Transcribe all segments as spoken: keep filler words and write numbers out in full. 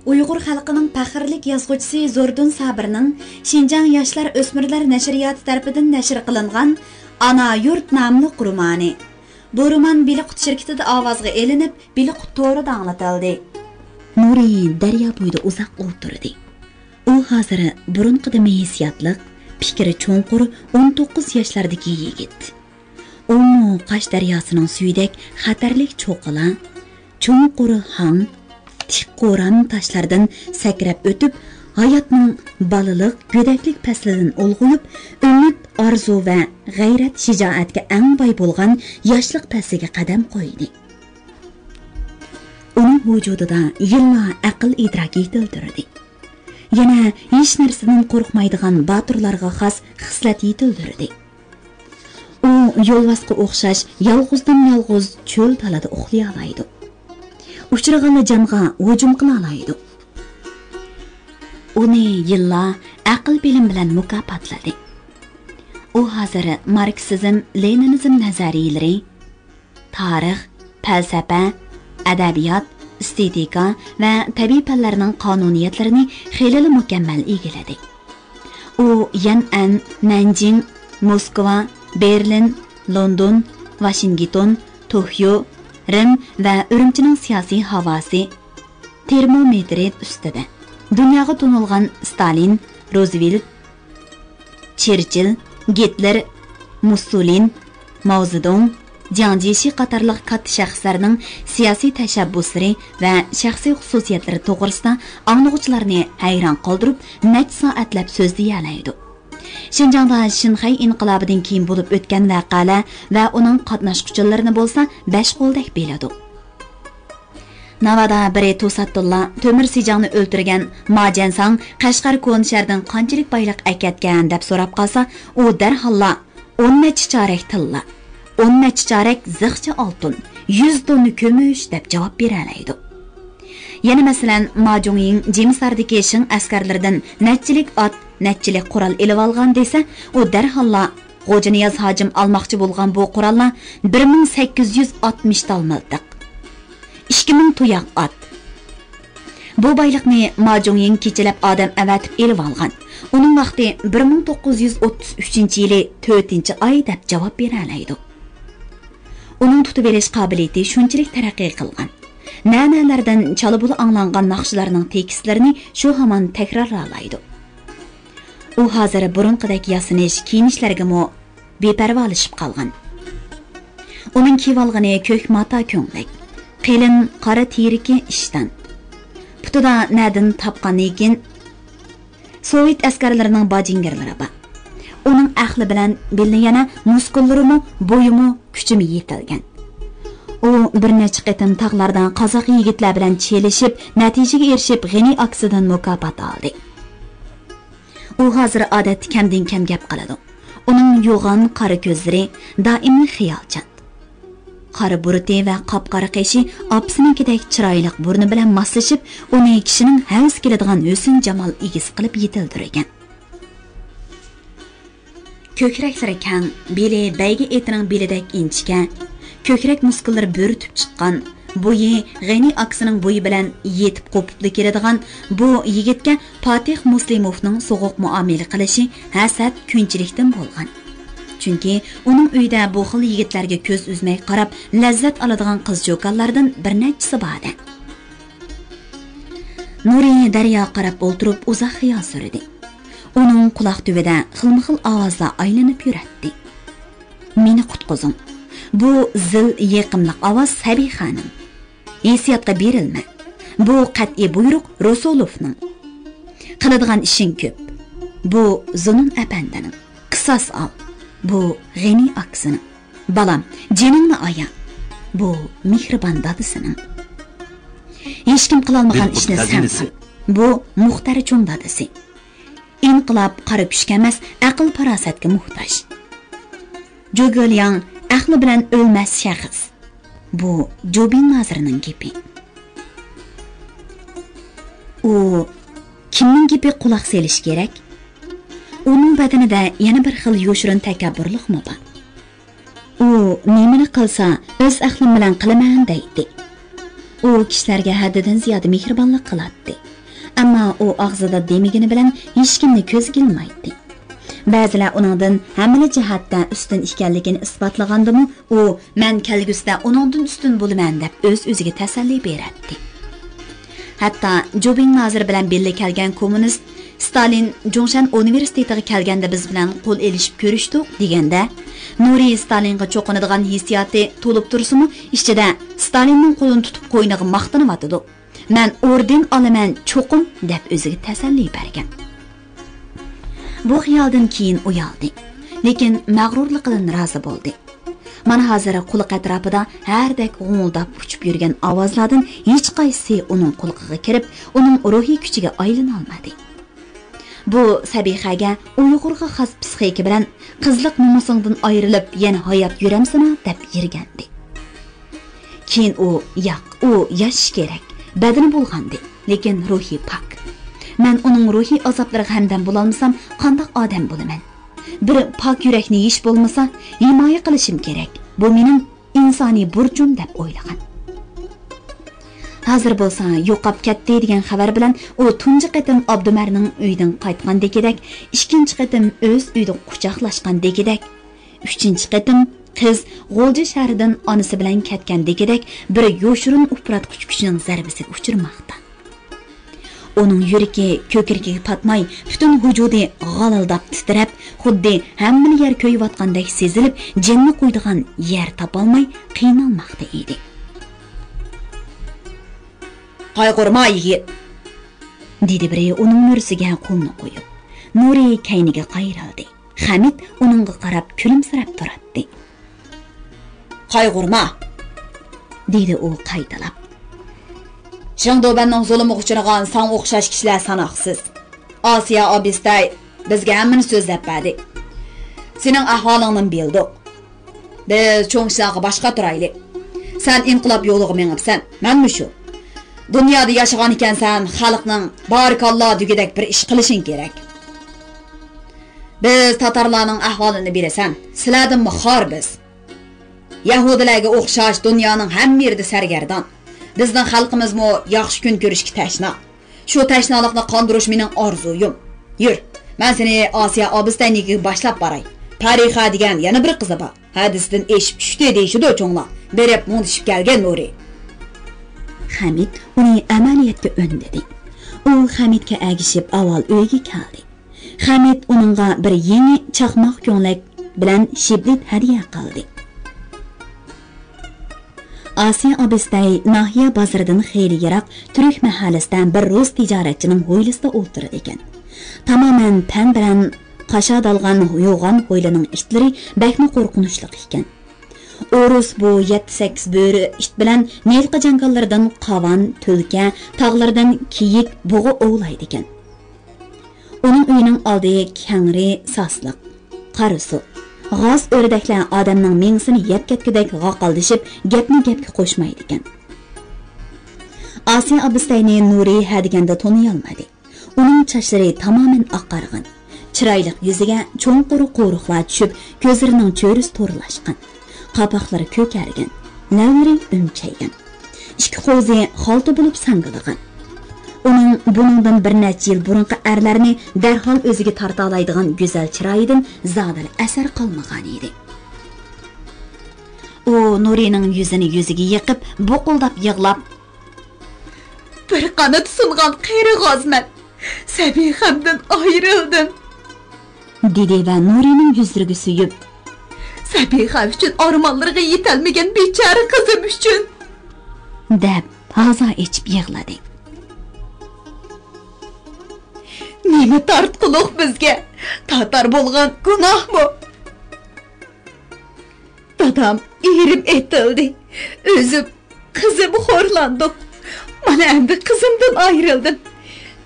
ئۇيغۇر خەلقىنىڭ پەخىرلىك يازغۇچىسى زوردۇن سابىرنىڭ شىنجاڭ ياشلار ئۆسمۈرلەر نەشرىياتى تەرىپىدىن نەشر قىلىنغان ئانا يۇرت ناملىق رومانى. بۇ رومان بېلىققۇت شىركىتىدە ئاۋازغا ئېلىنىپ، بېلىققۇت تورىدا ئاڭلىتىلدى. نۇرى دەريا بويىدا ئۇزاق ئولتۇردى. ئۇ ھازىر بۇرۇنقىدىنمۇ ھېسسىياتلىق، پىكرى چوڭقۇر، ئون توققۇز ياشلاردىكى يىگىت. ئۇمۇ قاش دەرياسىنىڭ سۈيىدەك خەتەرلىك چوققىلا، چوڭقۇر ھاڭ، تىك قورام تاشلاردىن سەكرەپ ئۆتۈپ، ھاياتنىڭ بالىلىق، گۆدەكلىك پەسلىدىن ئۇلغىيىپ، ئۈمىد، ئارزۇ ۋە غەيرەت، شىجائەتكە ئەڭ باي بولغان ياشلىق پەسلىگە قەدەم قويدى. ئۇنىڭ ۋۇجۇدىدا يىللار ئەقىل ئىدراك يېتىلدۈردى. يەنە ھېچ نەرسىدىن قورقمايدىغان باتۇرلارغا خاس خىسلەت يېتىلدۈردى. ئۇ يولۋاسقا ئوخشاش يالغۇزدىن يالغۇز چۆل دالىدا ئۇخلىيالايدۇ. ئۇچرىغانلا جانغا ھۇجۇم قىلالايدۇ. ئۇنى يىللار ئەقىل بىلىم بىلەن مۇكاپاتلىدى. ئۇ ھازىر ماركسىزم، لېنىنىزم نەزەرىيىلىرى، تارىخ، پەلسەپە، ئەدەبىيات، ئېستېتىكا ۋە تەبىئىي پەنلەرنىڭ قانۇنىيەتلىرىنى خېلىلا مۇكەممەل ئىگىلىدى. ئۇ يەنئەن، نەنجىڭ، موسكۋا، بېرلىن، لوندون، ۋاشىنگتون، توكيو، رىم ۋە ئۈرۈمچىنىڭ سىياسىي ھاۋاسى، تېرمومېتىرى ئۈستىدە دۇنياغا تونۇلغان ستالىن، روزۋېلت، چېرچىل، گىتلېر، مۇسسولىن، ماۋزېدۇڭ، جياڭ جيېشى قاتارلىق كاتتا شەخسلەرنىڭ سىياسىي تەشەببۇسلىرى ۋە شەخسىي خۇسۇسىيەتلىرى توغرىسىدا ئاڭلىغۇچىلارنى ھەيران قالدۇرۇپ، نەچچە سائەتلەپ سۆزلىيەلەيدۇ. شىنجاڭدا شىنخەي ئىنقىلابىدىن كېيىن بولۇپ ئۆتكەن ۋەقەلەر ۋە ئۇنىڭ قاتناشقۇچىلىرىنى بولسا بەش قولدەك بىلىدۇ. ناۋادا بىرى توساتتىنلا تۆمۈر سىجاڭنى ئۆلتۈرگەن ما جەنساڭ قەشقەر كونا شەھىرىدىن قانچىلىك بايلىق ئەكەتكەن دەپ سوراپ قالسا، ئۇ دەرھاللا ئون نەچچە چارەك تىللا، ئون نەچچە چارەك زىخچە ئالتۇن، يۈز توننا كۈمۈش دەپ جاۋاب بېرەلەيدۇ. يەنە مەسىلەن، ما جۇڭيىڭ جىمىساردىكى شىڭ ئەسكەرلىرىدىن نەچچىلىك ئات، نەچچىلىك قورال ئېلىۋالغان دېسە، ئۇ دەرھاللا خوجانىياز ھاجىم ئالماقچى بولغان بۇ قوراللار بىر مىڭ سەككىز يۈز ئاتمىش تال مىلتىق، ئىككى مىڭ تۇياق ئات. بۇ بايلىقنى ما جۇڭيىڭ كېچىلەپ ئادەم ئەۋەتىپ ئېلىۋالغان. ئۇنىڭ ۋاقتى بىر مىڭ توققۇز يۈز ئوتتۇز ئۈچىنچى يىلى تۆتىنچى ئاي دەپ جاۋاب بېرەلەيدۇ. ئۇنىڭ تۇتۇۋېلىش قابىلىيىتى شۇنچىلىك تەرەققىي قىلغان. نە-نەلەردىن چالا-بۇلا ئاڭلانغان ناخشىلارنىڭ تېكىستلىرىنى شۇ ھامان تەكرارلايدۇ. ئۇ ھازىر بۇرۇنقىدەك ياسىنىش، كىيىنىشلەرگىمۇ بىپەرۋالىشىپ قالغان. ئۇنىڭ كىيىۋالغىنى كۆك ماتا كۆڭلەك، قېلىن قارا تېرىكى ئىشتان. پۇتىدا نەدىن تاپقان ئىكەن؟ سوۋېت ئەسكەرلىرىنىڭ باجىنگىرلىرى بار. ئۇنىڭ ئەقلى بىلەن بىللە يەنە مۇسكۇللىرىمۇ، بويىمۇ، كۈچىمۇ يېتىلگەن. ئۇ بىر نەچچە قېتىم تاغلاردا قازاق يىگىتلەر بىلەن چېلىشىپ، نەتىجىگە ئېرىشىپ، غېنى ئاكىسىدىن مۇكاپات ئالدى. ئۇ ھازىر ئادەتتە كەمدىن كەم گەپ قىلىدۇ. ئۇنىڭ يوغان قارا كۆزلىرى دائىملىق خىيالچان. قارا بۇرۇتى ۋە قاپقارا قېشى ئاپىسىنىڭكىدەك چىرايلىق بۇرنى بىلەن ماسلىشىپ، ئۇنى كىشىنىڭ ھەۋىسى كېلىدىغان ھۆسن-جامال ئىگىسى قىلىپ يېتىلدۈرگەن. كۆكرەكلىرى كەڭ، بېلى بەيگە ئېتىنىڭ بېلىدەك ئىنچىكە، كۆكرەك مۇسكۇللىرى بۆرتۈپ چىققان، بويى غېنى ئاكىسىنىڭ بويى بىلەن يېتىپ قوپۇپلا كېلىدىغان بۇ يىگىتكە پاتىخ مۇسلىموفنىڭ سوغۇق مۇئامىلە قىلىشى ھەسەت، كۈنچىلىكتىن بولغان. چۈنكى ئۇنىڭ ئۆيىدە بۇ خىل يىگىتلەرگە كۆز ئۈزمەي قاراپ لەززەت ئالىدىغان قىز-چوكانلاردىن بىر نەچچىسى بار ئىدى. نۇرى دەرياغا قاراپ ئولتۇرۇپ ئۇزاق خىيال سۈردى. ئۇنىڭ قۇلاق تۈۋىدە خىلمۇخىل ئاۋازلار ئايلىنىپ يۈرەتتى. مېنى قۇتقۇزۇڭ. بۇ زىل يېقىملىق ئاۋاز سەبىخەنىڭ. ھېسسىياتقا بېرىلمە. بۇ قەتئىي بۇيرۇق رۇسۇلوفنىڭ. قىلىدىغان ئىشىڭ كۆپ. بۇ زۇنۇن ئەپەندىنىڭ. قىساس ئال. بۇ غېنى ئاكىسىنىڭ. بالام، جېنىڭنى ئايا. بۇ مېھرىبان دادىسىنىڭ. ھېچكىم قىلالمىغان ئىشنى سەن قىل. بۇ مۇختەر چوڭ دادىسى. ئىنقىلاب قارا كۈچكە ئەمەس، ئەقىل-پاراسەتكە موھتاج. جۇگېلياڭ ئەقلى بىلەن ئۆلمەس شەخس. بۇ جۇبىن نازىرنىڭ گېپى. ئۇ كىمنىڭ گېپىگە قۇلاق سېلىش كېرەك؟ ئۇنىڭ بەدىنىدە يەنە بىر خىل يوشۇرۇن تەكەببۇرلۇقمۇ بار. ئۇ نېمىنى قىلسا، ئۆز ئەقلىم بىلەن قىلىمەن دەيتتى. ئۇ كىشىلەرگە ھەددىدىن زىيادە مېھرىبانلىق قىلاتتى. ئەمما ئۇ ئاغزىدا دېمىگىنى بىلەن ھېچكىمنى كۆزگە ئىلمايتتى. بەزىلەر ئۇنىڭدىن ھەممىلا جەھەتتە ئۈستۈن ئىكەنلىكىنى ئىسپاتلىغاندىمۇ، ئۇ «مەن كەلگۈسىدە ئۇنىڭدىن ئۈستۈن بولىمەن» دەپ ئۆز-ئۆزىگە تەسەللى بېرەتتى. ھەتتا جۇبىڭ نازىر بىلەن بىللە كەلگەن كوممۇنىست ستالىن جۇڭشەن ئۇنىۋېرسىتېتىغا كەلگەندە بىز بىلەن قول ئېلىشىپ كۆرۈشتۇق دېگەندە، نۇرى ستالىنغا چوقۇنىدىغان ھېسسىياتى تولۇپ تۇرسىمۇ، ئىچىدە ستالىننىڭ قولىنى تۇتۇپ قوينىغا ماختىنىۋاتىدۇ. «مەن ئوردېن ئالىمەن چوقۇم» دەپ ئۆزىگە تەسەللى بەرگەن. بۇ خىيالدىن كېيىن ئۇيالدى، لېكىن مەغرۇرلۇقىدىن رازى بولدى. مانا ھازىر قۇلىقى ئەتراپىدا ھەردەك غۇڭۇلداپ ئۇچۇپ يۈرگەن ئاۋازلاردىن ھېچقايسىسى ئۇنىڭ قۇلىقىغا كىرىپ، ئۇنىڭ روھىي كۈچىگە ئايلىنالمىدى. بۇ سەبىخەگە ئۇيغۇرغا خاس پىسخىكا بىلەن «قىزلىق نومۇسۇڭدىن ئايرىلىپ، يەنە ھايات يۈرەمسىنا؟» دەپ يىرگەندى. كېيىن ئۇ، «ياق، ئۇ ياشىشى كېرەك، بەدىنى بۇلغاندى، لېكىن روھى پاك. مەن ئۇنىڭ روھىي ئازابلىرىغا ھەمدەم بولالمىسام، قانداق ئادەم بولىمەن؟ بىر پاك يۈرەكنى ھېچ بولمىسا ھىمايە قىلىشىم كېرەك. بۇ مېنىڭ ئىنسانىي بۇرچۇم» دەپ ئويلىغان. ھازىر بولسا يوقاپ كەتتى دېگەن خەۋەر بىلەن ئۇ تۇنجى قېتىم ئابدۇمەرنىڭ ئۆيىدىن قايتقاندىكىدەك، ئىككىنچى قېتىم ئۆز ئۆيىدە قۇچاقلاشقاندىكىدەك، ئۈچىنچى قېتىم قىز غۇلجا شەھىرىدىن ئانىسى بىلەن كەتكەندىكىدەك بىر يوشۇرۇن ئۇپراتقۇچ كۈچنىڭ زەربىسىگە ئۇچرىماقتا. ئۇنىڭ يۈرىكى كۆكرىكىگە پاتماي، پۈتۈن ۋۇجۇدى غالىلداپ تىترەپ، خۇددى ھەممىلا يەر كۆيۈۋاتقاندەك سېزىلىپ، جېنىنى قويىدىغان يەر تاپالماي قىينالماقتا ئىدى. «قايغۇرما، يىگىت!» دېدى بىرى ئۇنىڭ مۈرىسىگە قولىنى قويۇپ. نۇرى كەينىگە قايرىلدى. خەمىت ئۇنىڭغا قاراپ كۈلۈمسىرەپ تۇراتتى. «قايغۇرما!» دېدى ئۇ قايتىلاپ. «شېڭدۇبەننىڭ زۇلۇمىغا ئۇچرىغان ساڭا ئوخشاش كىشىلەر ساناقسىز. ئاسىيە ئابىستەي بىزگە ھەممىنى سۆزلەپ بەردى. سېنىڭ ئەھۋالىڭنىمۇ بىلدۇق. بىز چوڭ ئىشلارغا باش قاتۇرايلى. سەن ئىنقىلاب يولىغا مېڭىپسەن، مەنمۇ شۇ. دۇنيادا ياشىغان ئىكەنسەن، خەلقنىڭ بارىكاللا دېگۈدەك بىر ئىش قىلىشىڭ كېرەك. بىز تاتارلارنىڭ ئەھۋالىنى بىلىسەن، سىلەردىنمۇ خار بىز. يەھۇدىيلارغا ئوخشاش دۇنيانىڭ ھەممە يېرىدە سەرگەردان. بىزنىڭ خەلقىمىزمۇ ياخشى كۈن كۆرۈشكە تەشنا. شۇ تەشنالىقنى قاندۇرۇش مېنىڭ ئارزۇيۇم. يۈر، مەن سېنى ئاسىيە ئابىستەينىڭكىگە باشلاپ باراي. پەرىخە دېگەن يەنە بىر قىزى بار. ھەدىسىدىن ئېشىپ چۈشتى دېيىشىدۇ چوڭلار. بېرىپ مۇڭدىشىپ كەلگىن، نۇرى.» خەمىت ئۇنى ئەمەلىيەتكە ئۈندىدى. ئۇ خەمىتكە ئەگىشىپ ئاۋۋال ئۆيگە كەلدى. خەمىت ئۇنىڭغا بىر يېڭى چاقماق كۆڭلەك بىلەن شىبلىت ھەدىيە قىلدى. ئاسىيە ئابىستەي ناھىيە بازىرىدىن خېلى يىراق تۈرك مەھەللىسىدە بىر رۇس تىجارەتچىنىڭ ھويلىسىدا ئولتۇرىدىكەن. تامامەن پەن بىلەن قاشادالغان يوغان ھويلىنىڭ ئىتلىرى بەكمۇ قورقۇنچلۇق ئىكەن. ئورۇس بۇ يەتتە-سەككىز بۆرە ئىت بىلەن ھېلىقى جاڭگاللىرىدىن قاۋان، تۈلكە، تاغلىرىدىن كېيىك، بۇغا ئوۋلايدىكەن. ئۇنىڭ ئۆيىنىڭ ئالدى كەڭرى ساسلىق، قارا سۇ. غاز ئۆردەكلەر ئادەمنىڭ مېڭىسىنى يەپ كەتكۈدەك غاقالدىشىپ، گەپنى گەپكە قوشمايدىكەن. ئاسىيە ئابىستەينى نۇرى ھە دېگەندە تونۇيالمىدى. ئۇنىڭ چاچلىرى تامامەن ئاقارغان. چىرايلىق يۈزىگە چوڭقۇر قورۇقلار چۈشۈپ، كۆزلىرىنىڭ چۆرىسى تورلاشقان. قاپاقلىرى كۆكەرگەن، لەۋلىرى ئۈمچەيگەن. ئىككى قوزى خالتا بولۇپ ساڭگىلىغان. ئۇنىڭ بۇنىڭدىن بىر نەچچە يىل بۇرۇنقى ئەرلەرنى دەرھال ئۆزىگە تارتالايدىغان گۈزەل چىرايىدىن زادىلا ئەسەر قالمىغانىدى. ئۇ نۇرىنىڭ يۈزىنى يۈزىگە يېقىپ، بۇقۇلداپ يىغلاپ، «بىر قانىتى سۇنغان قېرى غازمەن. سەبىخەمدىن ئايرىلدىم.» دېدى ۋە نۇرىنىڭ يۈزلىرىگە سۆيۈپ، «سەبىخە ئۈچۈن ئارمانلىرىغا يېتەلمىگەن بىچارە قىزىم ئۈچۈن.» دەپ ھازا ئېچىپ يىغلىدى. «نېمە تارتقۇلۇق بىزگە؟ تاتار بولغان گۇناھمۇ؟» دادام، ئېرىم ئېتىلدى. ئۆزۈم، قىزىم خورلاندۇق. مانا ئەمدى قىزىمدىن ئايرىلدىم.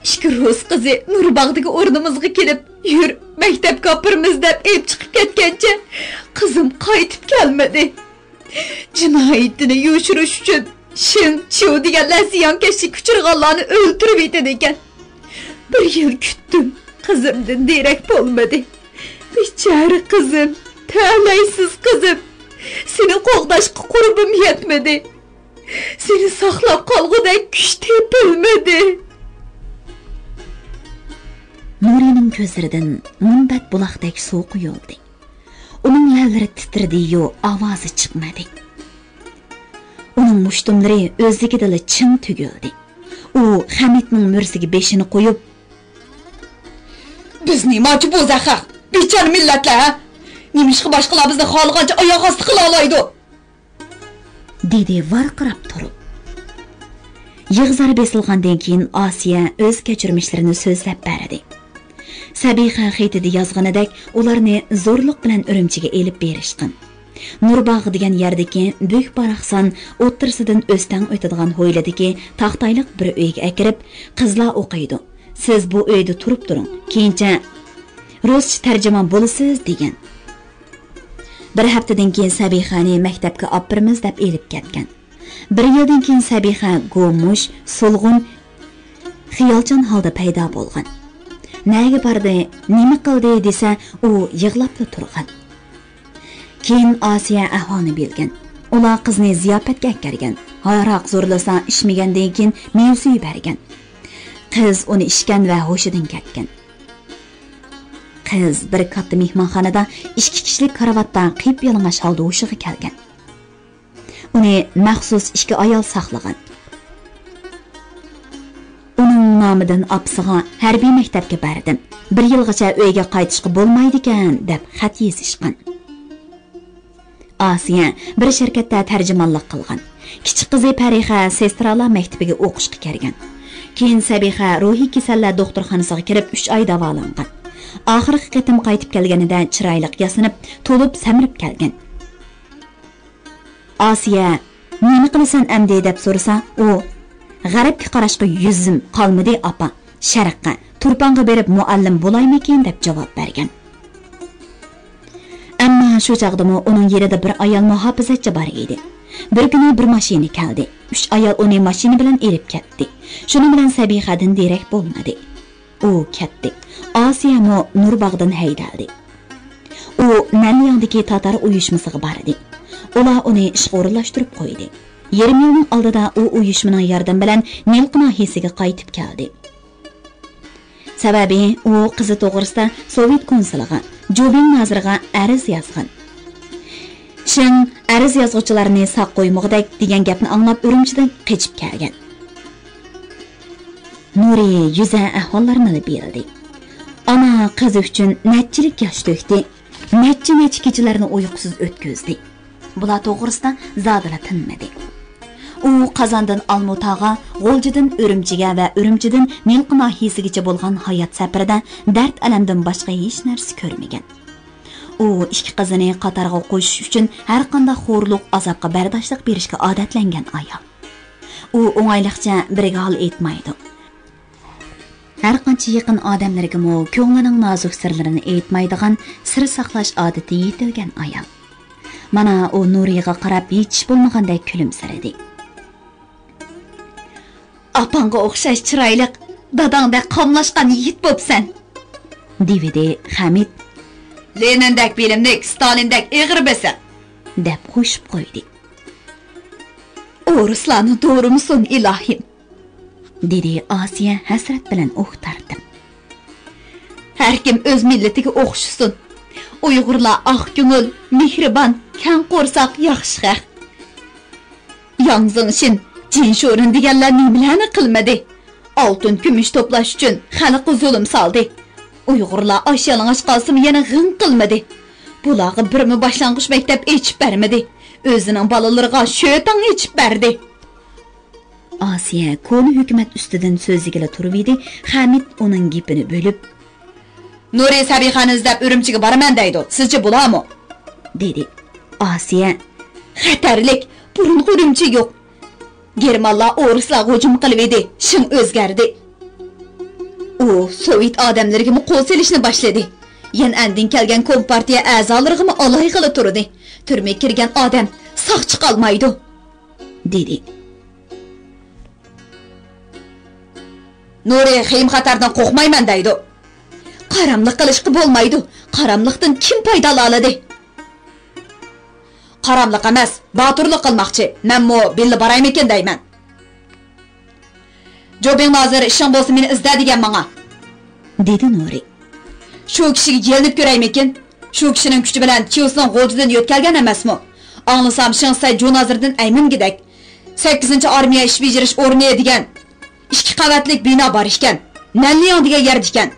ئىككى رۇس قىزى نۇرباغدىكى ئورنىمىزغا كېلىپ، «يۈر، مەكتەپكە ئاپىرىمىز» دەپ ئېلىپ چىقىپ كەتكەنچە، قىزىم قايتىپ كەلمىدى. جىنايىتىنى يوشۇرۇش ئۈچۈن شېڭ چيۇ دېگەنلەر زىيانكەشلىككە ئۇچرىغانلارنى ئۆلتۈرۈۋېتىدىكەن. بىر يىل كۈتتۈم، قىزىمدىن دېرەك بولمىدى. بىچارە قىزىم، تەلەيسىز قىزىم، سېنى قوغداشقا قۇربۇم يەتمىدى. سېنى ساقلاپ قالغۇدەك كۈچ تېپىلمىدى. نۇرىنىڭ كۆزلىرىدىن مۇنبەت بۇلاقتەك سۇ قۇيۇلدى. ئۇنىڭ لەۋلىرى تىترىدى-يۇ، ئاۋازى چىقمىدى. ئۇنىڭ مۇشتۇملىرى ئۆزلۈكىدىلا چىڭ تۈگۈلدى. ئۇ خەمىتنىڭ مۈرىسىگە بېشىنى قويۇپ، بىز نېمانچە بوزەك خەق، بىچارە مىللەتلەر، ھە؟ نېمىشقا باشقىلار بىزنى خالىغانچە ئاياغ ئاستى قىلالايدۇ؟ دېدى ۋارقىراپ تۇرۇپ. يىغا زار بېسىلغاندىن كېيىن ئاسىيە ئۆز كەچۈرمىشلىرىنى سۆزلەپ بەردى. سەبىخە خېتىدە يازغىنىدەك، ئۇلارنى زورلۇق بىلەن ئۈرۈمچىگە ئېلىپ بېرىشقان. نۇرباغ دېگەن يەردىكى بۈك-باراقسان، ئوتتۇرىسىدىن ئۆستەڭ ئۆتىدىغان ھويلىدىكى تاختايلىق بىر ئۆيگە ئەكىرىپ، قىزلار ئوقۇيدۇ، سىز بۇ ئۆيدە تۇرۇپ تۇرۇڭ، كېيىنچە رۇسچە تەرجىمان بولىسىز، دېگەن. بىر ھەپتىدىن كېيىن سەبىخەنى مەكتەپكە ئاپىرىمىز دەپ ئېلىپ كەتكەن. بىر يىلدىن كېيىن سەبىخە گومۇش، سولغۇن، خىيالچان ھالدا پەيدا بولغان. نەگە باردى، نېمە قىلدى دېسە، ئۇ يىغلاپلا تۇرغان. كېيىن ئاسىيە ئەھۋالنى بىلگەن. ئۇلار قىزنى زىياپەتكە ئەكەرگەن. ھاراق زورلىسا ئىچمىگەندىن كېيىن مېۋە سۈيى بەرگەن. قىز ئۇنى ئىچكەن ۋە ھوشىدىن كەتكەن. قىز بىر كاتتا مېھمانخانىدا ئىككى كىشىلىك كارىۋاتتا قىپيالىڭاچ ھالدا ھوشىغا كەلگەن. ئۇنى مەخسۇس ئىككى ئايال ساقلىغان. ئۇنىڭ نامىدىن ئاپىسىغا ھەربىي مەكتەپكە بەردىم، بىر يىلغىچە ئۆيگە قايتىشقا بولمايدىكەن، دەپ خەت يېزىشقان. ئاسىيە بىر شىركەتتە تەرجىمانلىق قىلغان. كىچىك قىزى پەرىخە سېسترالار مەكتىپىگە ئوقۇشقا كىرگەن. كېيىن سەبىخە روھىي كېسەللەر دوختۇرخانىسىغا كىرىپ، ئۈچ ئاي داۋالانغان. ئاخىرقى قېتىم قايتىپ كەلگىنىدە چىرايلىق ياسىنىپ، تولۇپ سەمرىپ كەلگەن. ئاسىيە، نېمە قىلىسەن ئەمدى؟ دەپ سورىسا، ئۇ، غەربكە قاراشقا يۈزۈم قالمىدى، ئاپا. شەرققە، تۇرپانغا بېرىپ مۇئەللىم بولايمىكىن، دەپ جاۋاب بەرگەن. ئەمما شۇ چاغدىمۇ ئۇنىڭ يېنىدا بىر ئايال مۇھاپىزەتچى بار ئىدى. بىر كۈنى بىر ماشىنا كەلدى. ئۈچ ئايال ئۇنى ماشىنا بىلەن ئېلىپ كەتتى. شۇنىڭ بىلەن سەبىخەدىن دېرەك بولمىدى. ئۇ كەتتى. ئاسىيەمۇ نۇرباغدىن ھەيدەلدى. ئۇ نەنلياڭدىكى تاتار ئۇيۇشمىسىغا باردى. ئۇلار ئۇنى ئىشقا ئورۇنلاشتۇرۇپ قويدى. يېرىم يىلنىڭ ئالدىدا ئۇ ئۇيۇشمىنىڭ ياردىمى بىلەن نىلقا ناھىيەسىگە قايتىپ كەلدى. سەۋەبى، ئۇ قىزى توغرىسىدا سوۋېت كونسۇلىغا، جۇبىڭ نازىرىغا ئەرز يازغان. شېڭ ئەرز يازغۇچىلارنى ساق قويمىغۇدەك دېگەن گەپنى ئاڭلاپ ئۈرۈمچىدىن قېچىپ كەلگەن. نۇرى يۈزە ئەھۋاللارنىلا بىلدى. ئانا قىزى ئۈچۈن نەچچىلىك ياش تۆكتى، نەچچە-نەچچە كېچىلەرنى ئۇيقۇسىز ئۆتكۈزدى. بۇلار توغرىسىدا زادىلا تىنمىدى. ئۇ قازاندىن ئالمۇتاغا، غۇلجىدىن ئۈرۈمچىگە ۋە ئۈرۈمچىدىن نىلقا ناھىيەسىگىچە بولغان ھايات سەپىرىدە دەرد-ئەلەمدىن باشقا ھېچ نەرسە كۆرمىگەن. ئۇ ئىككى قىزىنى قاتارغا قوشۇش ئۈچۈن ھەرقانداق خورلۇق، ئازابقا بەرداشلىق بېرىشكە ئادەتلەنگەن ئايال. ئۇ ئوڭايلىقچە بىرىگە ھال ئېيتمايدۇ. ھەرقانچە يېقىن ئادەملىرىگىمۇ كۆڭلىنىڭ نازۇك سىرلىرىنى ئېيتمايدىغان، سىر ساقلاش ئادىتى يېتىلگەن ئايال. مانا ئۇ نۇرىغا قاراپ ھېچ بولمىغاندەك كۈلۈمسىرىدى. ئاپاڭغا ئوخشاش چىرايلىق، داداڭدەك قاملاشقان يىگىت بوپسەن، دېۋىدى خەمىت. لېنىندەك بىلىملىك، ستالىندەك ئېغىر بېسىق، دەپ قوشۇپ قويدى. ئورۇسلارنى دورىمىسۇن، ئىلاھىم! دېدى ئاسىيە ھەسرەت بىلەن ئۇھ تارتىپ. ھەركىم ئۆز مىللىتىگە ئوخشىسۇن. ئۇيغۇرلار ئاق كۆڭۈل، مېھرىبان، كەڭ قورساق، ياخشى خەق. ياڭ زېڭشىن، جىن شورېن دېگەنلەر نېمىلەرنى قىلمىدى؟ ئالتۇن، كۈمۈش توپلاش ئۈچۈن خەلققە زۇلۇم سالدى. ئۇيغۇرلار ئاچ يالىڭاچ قالسىمۇ يەنە غىڭ قىلمىدى. بۇلارغا بىرمۇ باشلانغۇچ مەكتەپ ئېچىپ بەرمىدى. ئۆزىنىڭ بالىلىرىغا شۆتاڭ ئېچىپ بەردى. ئاسىيە كونا ھۆكۈمەت ئۈستىدىن سۆزلىگىلى تۇرۇۋىدى، خەمىت ئۇنىڭ گېپىنى بۆلۈپ، نۇرى سەبىخەنى ئىزدەپ ئۈرۈمچىگە بارىمەن دەيدۇ، سىزچە بولارمۇ؟ دېدى. ئاسىيە، خەتەرلىك، بۇرۇنقى ئۈرۈمچى يوق. گېرمانلار ئورۇسلارغا ھۇجۇم قىلىۋىدى، شېڭ ئۆزگەردى. ئۇ سوۋېت ئادەملىرىگىمۇ قول سېلىشنى باشلىدى. يەنئەندىن كەلگەن كومپارتىيە ئەزالىرىغىمۇ ئالايغىلى تۇردى. تۈرمىگە كىرگەن ئادەم ساق چىقالمايدۇ. دېدى. نۇرى خېيىم خەتەردىن قورقمايمەن دەيدۇ. قاراملىق قىلىشقا بولمايدۇ. قاراملىقتىن كىم پايدىلىنالىدى؟ قاراملىق ئەمەس، باتۇرلۇق قىلماقچى. مەنمۇ بىللە بارايمىكىن دەيمەن. جوبىڭ نازىر، ئىشىڭ بولسا مېنى ئىزدە دېگەن ماڭا. دېدى نۇرى. شۇ كىشىگە يېلىنىپ كۆرەيمىكىن؟ شۇ كىشىنىڭ كۈچى بىلەن چيۇسىنىڭ غوجىدىن يۆتكەلگەن ئەمەسمۇ؟ ئاڭلىسام، شېڭ سەي جۇ نازىرىدىن ئەيمىنگۈدەك. سەككىزىنچى ئارمىيە ئىش بېجىرىش ئورنى دېگەن ئىككى قەۋەتلىك بىنا بار ئىكەن. نەنلياڭ دېگەن يەردە ئىكەن.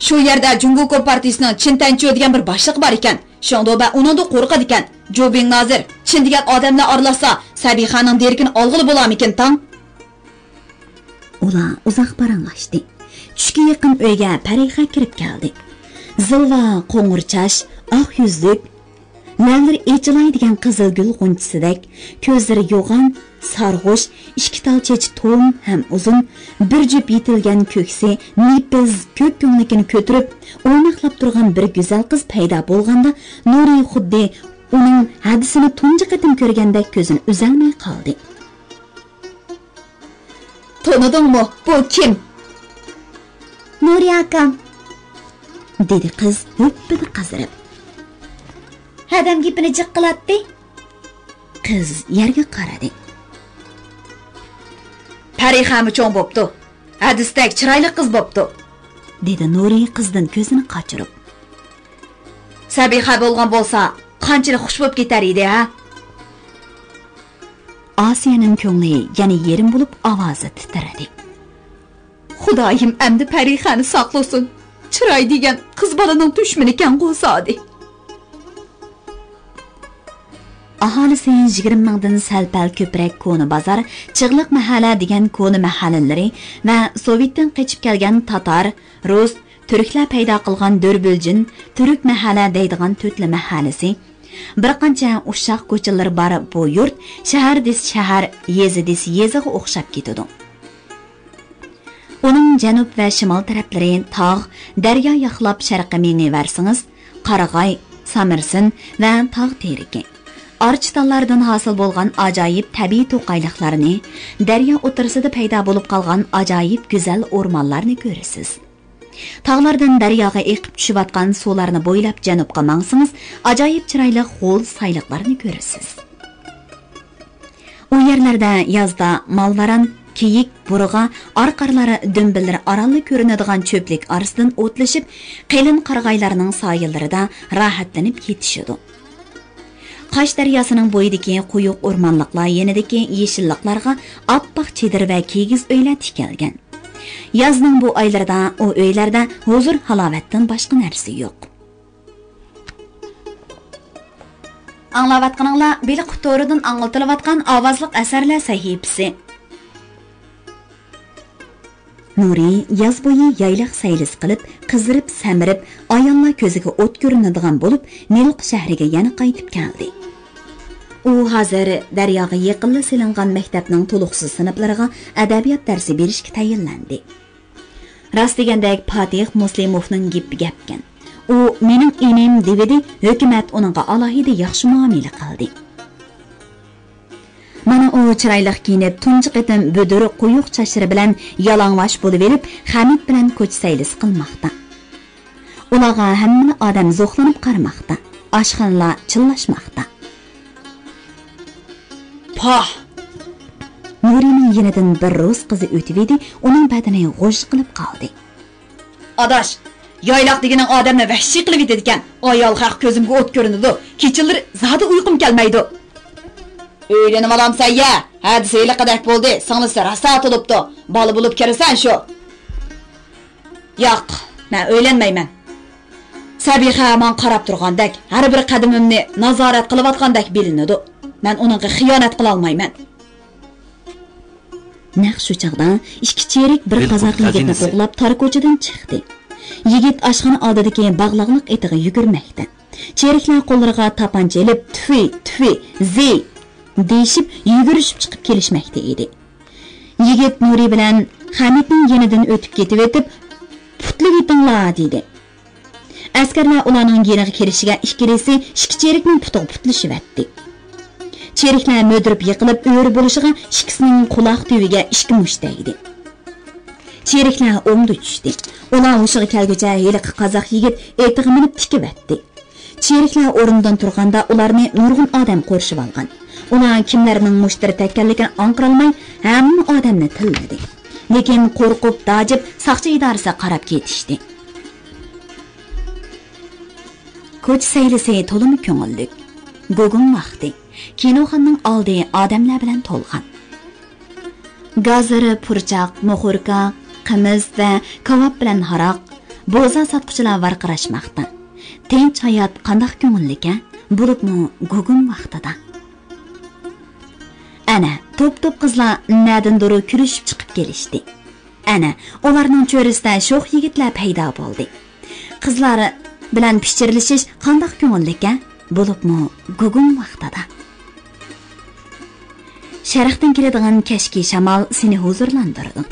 شۇ يەردە جۇڭگو كومپارتىيىسىنىڭ چىن تەنچيۇ دېگەن بىر باشلىقى بار ئىكەن. شېڭدۇبە ئۇنىڭدىن قورقىدىكەن. جوبىڭ نازىر، چىن دېگەن ئادەملەر ئارىلاشسا، سەبىخەنىڭ دېرىكىنى ئالغىلى بولامىكىن تاڭ؟ ئۇلار ئۇزاق پاراڭلاشتى. چۈشكە يېقىن ئۆيگە پەرىخە كىرىپ كەلدى. زىلۋا قوڭۇر چاچ، ئاق يۈزلۈك، لەۋلىرى ئېچىلاي دېگەن قىزىل گۈل غۇنچىسىدەك، كۆزلىرى يوغان، سارغۇش، ئىككى تال چېچى توم ھەم ئۇزۇن، بىر جۈپ يېتىلگەن كۆكسى نېپىز كۆك كۆڭلىكىنى كۆتۈرۈپ، ئويناقلاپ تۇرغان بىر گۈزەل قىز پەيدا بولغاندا، نۇرى خۇددى ئۇنىڭ ھەدىسىنى تۇنجى قېتىم كۆرگەندەك كۆزىنى ئۈزەلمەي قالدى. تونۇدۇڭمۇ؟ بۇ كىم؟ نۇرى ئاكام. دېدى قىز ھۈپپىدە قىزىرىپ. ھەدەم گېپىنى جىق قىلاتتى. قىز يەرگە قارىدى. پەرىخەمۇ چوڭ بوپتۇ. ھەدىستەك چىرايلىق قىز بوپتۇ. دېدى نۇرى قىزدىن كۆزىنى قاچۇرۇپ. سەبىخە بولغان بولسا، قانچىلىك خۇش بوپ كېتەر ئىدى، ھە؟ ئاسىيەنىڭ كۆڭلى يەنە يېرىم بولۇپ، ئاۋازى تىترىدى. خۇدايىم ئەمدى پەرىخەنى ساقلىسۇن. چىراي دېگەن قىز بالىنىڭ دۈشمىنىكەنغۇ زادى. ئاھالىسى يىگىرمە مىڭدىن سەل-پەل كۆپرەك كونا بازار، چىغلىق مەھەللە دېگەن كونا مەھەللىلىرى ۋە سوۋېتتىن قېچىپ كەلگەن تاتار، رۇس، تۈركلەر پەيدا قىلغان دۆربۈلجىن، تۈرك مەھەللە دەيدىغان تۆتلا مەھەللىسى، بىر قانچە ئۇششاق كوچىلىرى بار بۇ يۇرت شەھەر دېسە شەھەر، يېزا دېسە يېزىغا ئوخشاپ كېتىدۇ. ئۇنىڭ جەنۇب ۋە شىمال تەرەپلىرى تاغ، دەريا ياقلاپ شەرققە مېڭىۋەرسىڭىز، قارىغاي، سامىرسىن ۋە تاغ تېرىكى، ئارچا تاللاردىن ھاسىل بولغان ئاجايىپ تەبىئىي توقايلىقلارنى، دەريا ئوتتۇرىسىدا پەيدا بولۇپ قالغان ئاجايىپ گۈزەل ئورمانلارنى كۆرىسىز. تاغلاردىن دەرياغا ئېقىپ چۈشۈۋاتقان سۇلارنى بويلاپ جەنۇبقا ماڭسىڭىز، ئاجايىپ چىرايلىق غول سايلىقلارنى كۆرىسىز. ئۇ يەرلەردە يازدا مال-ۋاران، كېيىك، بۇرغا، ئارقارلار دۈمبىلىرى ئارانلا كۆرۈنىدىغان چۆپلۈك ئارىسىدىن ئوتلىشىپ، قېلىن قارىغايلارنىڭ سايىلىرىدا راھەتلىنىپ يېتىشىدۇ. قاش دەرياسىنىڭ بويىدىكى قويۇق ئورمانلىقلار يېنىدىكى يېشىللىقلارغا ئاپئاق چېدىر ۋە كىگىز ئۆيلەر تىكىلگەن. يازنىڭ بۇ ئايلىرىدا ئۇ ئۆيلەردە ھۇزۇر-ھالاۋەتتىن باشقا نەرسە يوق. ئاڭلاۋاتقىنىڭلار بېلىق تورىدىن ئاڭلىتىلىۋاتقان ئاۋازلىق ئەسەرلەر سەھىپىسى. نۇرى ياز بويى يايلاق سەيلىسى قىلىپ، قىزىرىپ، سەمرىپ، ئاياللار كۆزىگە ئوت كۆرۈنىدىغان بولۇپ، نىلقا شەھىرىگە يەنە قايتىپ كەلدى. ئۇ ھازىر دەرياغا يېقىنلا سېلىنغان مەكتەپنىڭ تولۇقسىز سىنىپلىرىغا ئەدەبىيات دەرسى بېرىشكە تەيىنلەندى. راست دېگەندەك، پاتىخ مۇسلىموفنىڭ گېپى گەپكەن. ئۇ مېنىڭ ئىنىم دېۋىدى، ھۆكۈمەت ئۇنىڭغا ئالاھىدە ياخشى مۇئامىلە قىلدى. مانا ئۇ چىرايلىق كىيىنىپ، تۇنجى قېتىم بۈدۈر قويۇق چاچلىرى بىلەن يالاڭۋاش بولۇۋېلىپ، خەمىت بىلەن كوچا سەيلىسى قىلماقتا. ئۇلارغا ھەممىلا ئادەم زوقلىنىپ قارىماقتا. ئاشخانىلار چىللاشماقتا. پاھ! نۇرىنىڭ يېنىدىن بىر رۇس قىزى ئۆتۈۋىدى، ئۇنىڭ بەدىنى غۇژ قىلىپ قالدى. ئاداش، يايلاق دېگىنىڭ ئادەمنى ۋەھشىي قىلىۋېتىدىكەن. ئايال خەق كۆزۈمگە ئوت كۆرۈنىدۇ. كېچىلىرى زادى ئۇيقۇم كەلمەيدۇ. ئۆيلىنىۋالامسەن يە؟ ھەدىسى ھېلىقىدەك بولدى، سىڭلىسى راسا تولۇپتۇ. بالا بولۇپ كىرىسەن شۇ. ياق، مەن ئۆيلەنمەيمەن. سەبىخە ماڭا قاراپ تۇرغاندەك، ھەر بىر قەدىمىمنى نازارەت قىلىۋاتقاندەك بىلىنىدۇ. مەن ئۇنىڭغا خىيانەت قىلالمايمەن. نەق شۇ چاغدا ئىككى چېرىك بىر قازاق يىگىتنى قوغلاپ تار كوچىدىن چىقتى. يىگىت ئاشخانا ئالدىدىكى باغلاقلىق ئېتىغا يۈگۈرمەكتە. چېرىكلەر قوللىرىغا تاپانچا ئېلىپ، تۈفى، تۈفى، زى دېيىشىپ، يۈگۈرۈشۈپ چىقىپ كېلىشمەكتە ئىدى. يىگىت نۇرى بىلەن خەمىتنىڭ يېنىدىن ئۆتۈپ كېتىۋېتىپ، پۇتلىۋېتىڭلار دېدى. ئەسكەرلەر ئۇلارنىڭ يېنىغا كېلىشىگە ئىككىلىسى ئىككى چېرىكنىڭ پۇتىغا پۇتلىشىۋەتتى. چېرىكلەر مۆدۈرۈپ يىقىلىپ ئۆرە بولۇشىغا ئىككىسىنىڭ قۇلاق تۈۋىگە ئىككى مۇشت تەگدى. چېرىكلەر ئوڭدا چۈشتى. ئۇلار ھوشىغا كەلگۈچە ھېلىقى قازاق يىگىت ئېتىغا مىنىپ تىكىۋەتتى. چېرىكلەر ئورنىدىن تۇرغاندا ئۇلارنى نۇرغۇن ئادەم قورشىۋالغان. ئۇلار كىملەرنىڭ مۇشتەرى تەگكەنلىكىنى ئاڭقىرالماي ھەممە ئادەمنى تىللىدى. لېكىن قورقۇپ، داجىپ ساقچى ئىدارىسىگە قاراپ كېتىشتى. كوچا سەيلىسى تولىمۇ كۆڭۈللۈك. گۇگۇم ۋاقتى. كىنوخانىنىڭ ئالدى ئادەملەر بىلەن تولغان. گازىر، پۇرچاق، موخوركا، قىمىز ۋە كاۋاپ بىلەن ھاراق، بوزا ساتقۇچىلار ۋارقىراشماقتا. تىنچ ھايات قانداق كۆڭۈللۈك-ھە، بولۇپمۇ گۇگۇم ۋاقتىدا. ئەنە، توپ-توپ قىزلار نەدىندۇر كۈلۈشۈپ چىقىپ كېلىشتى. ئەنە، ئۇلارنىڭ چۆرىسىدە شوخ يىگىتلەر پەيدا بولدى. قىزلار بىلەن پىچىرلىشىش قانداق كۆڭۈللۈك-ھە، بولۇپمۇ گۇگۇم ۋاقتىدا. شەرقتىن كېلىدىغان كەچكى شامال سېنى ھۇزۇرلاندۇرىدۇ.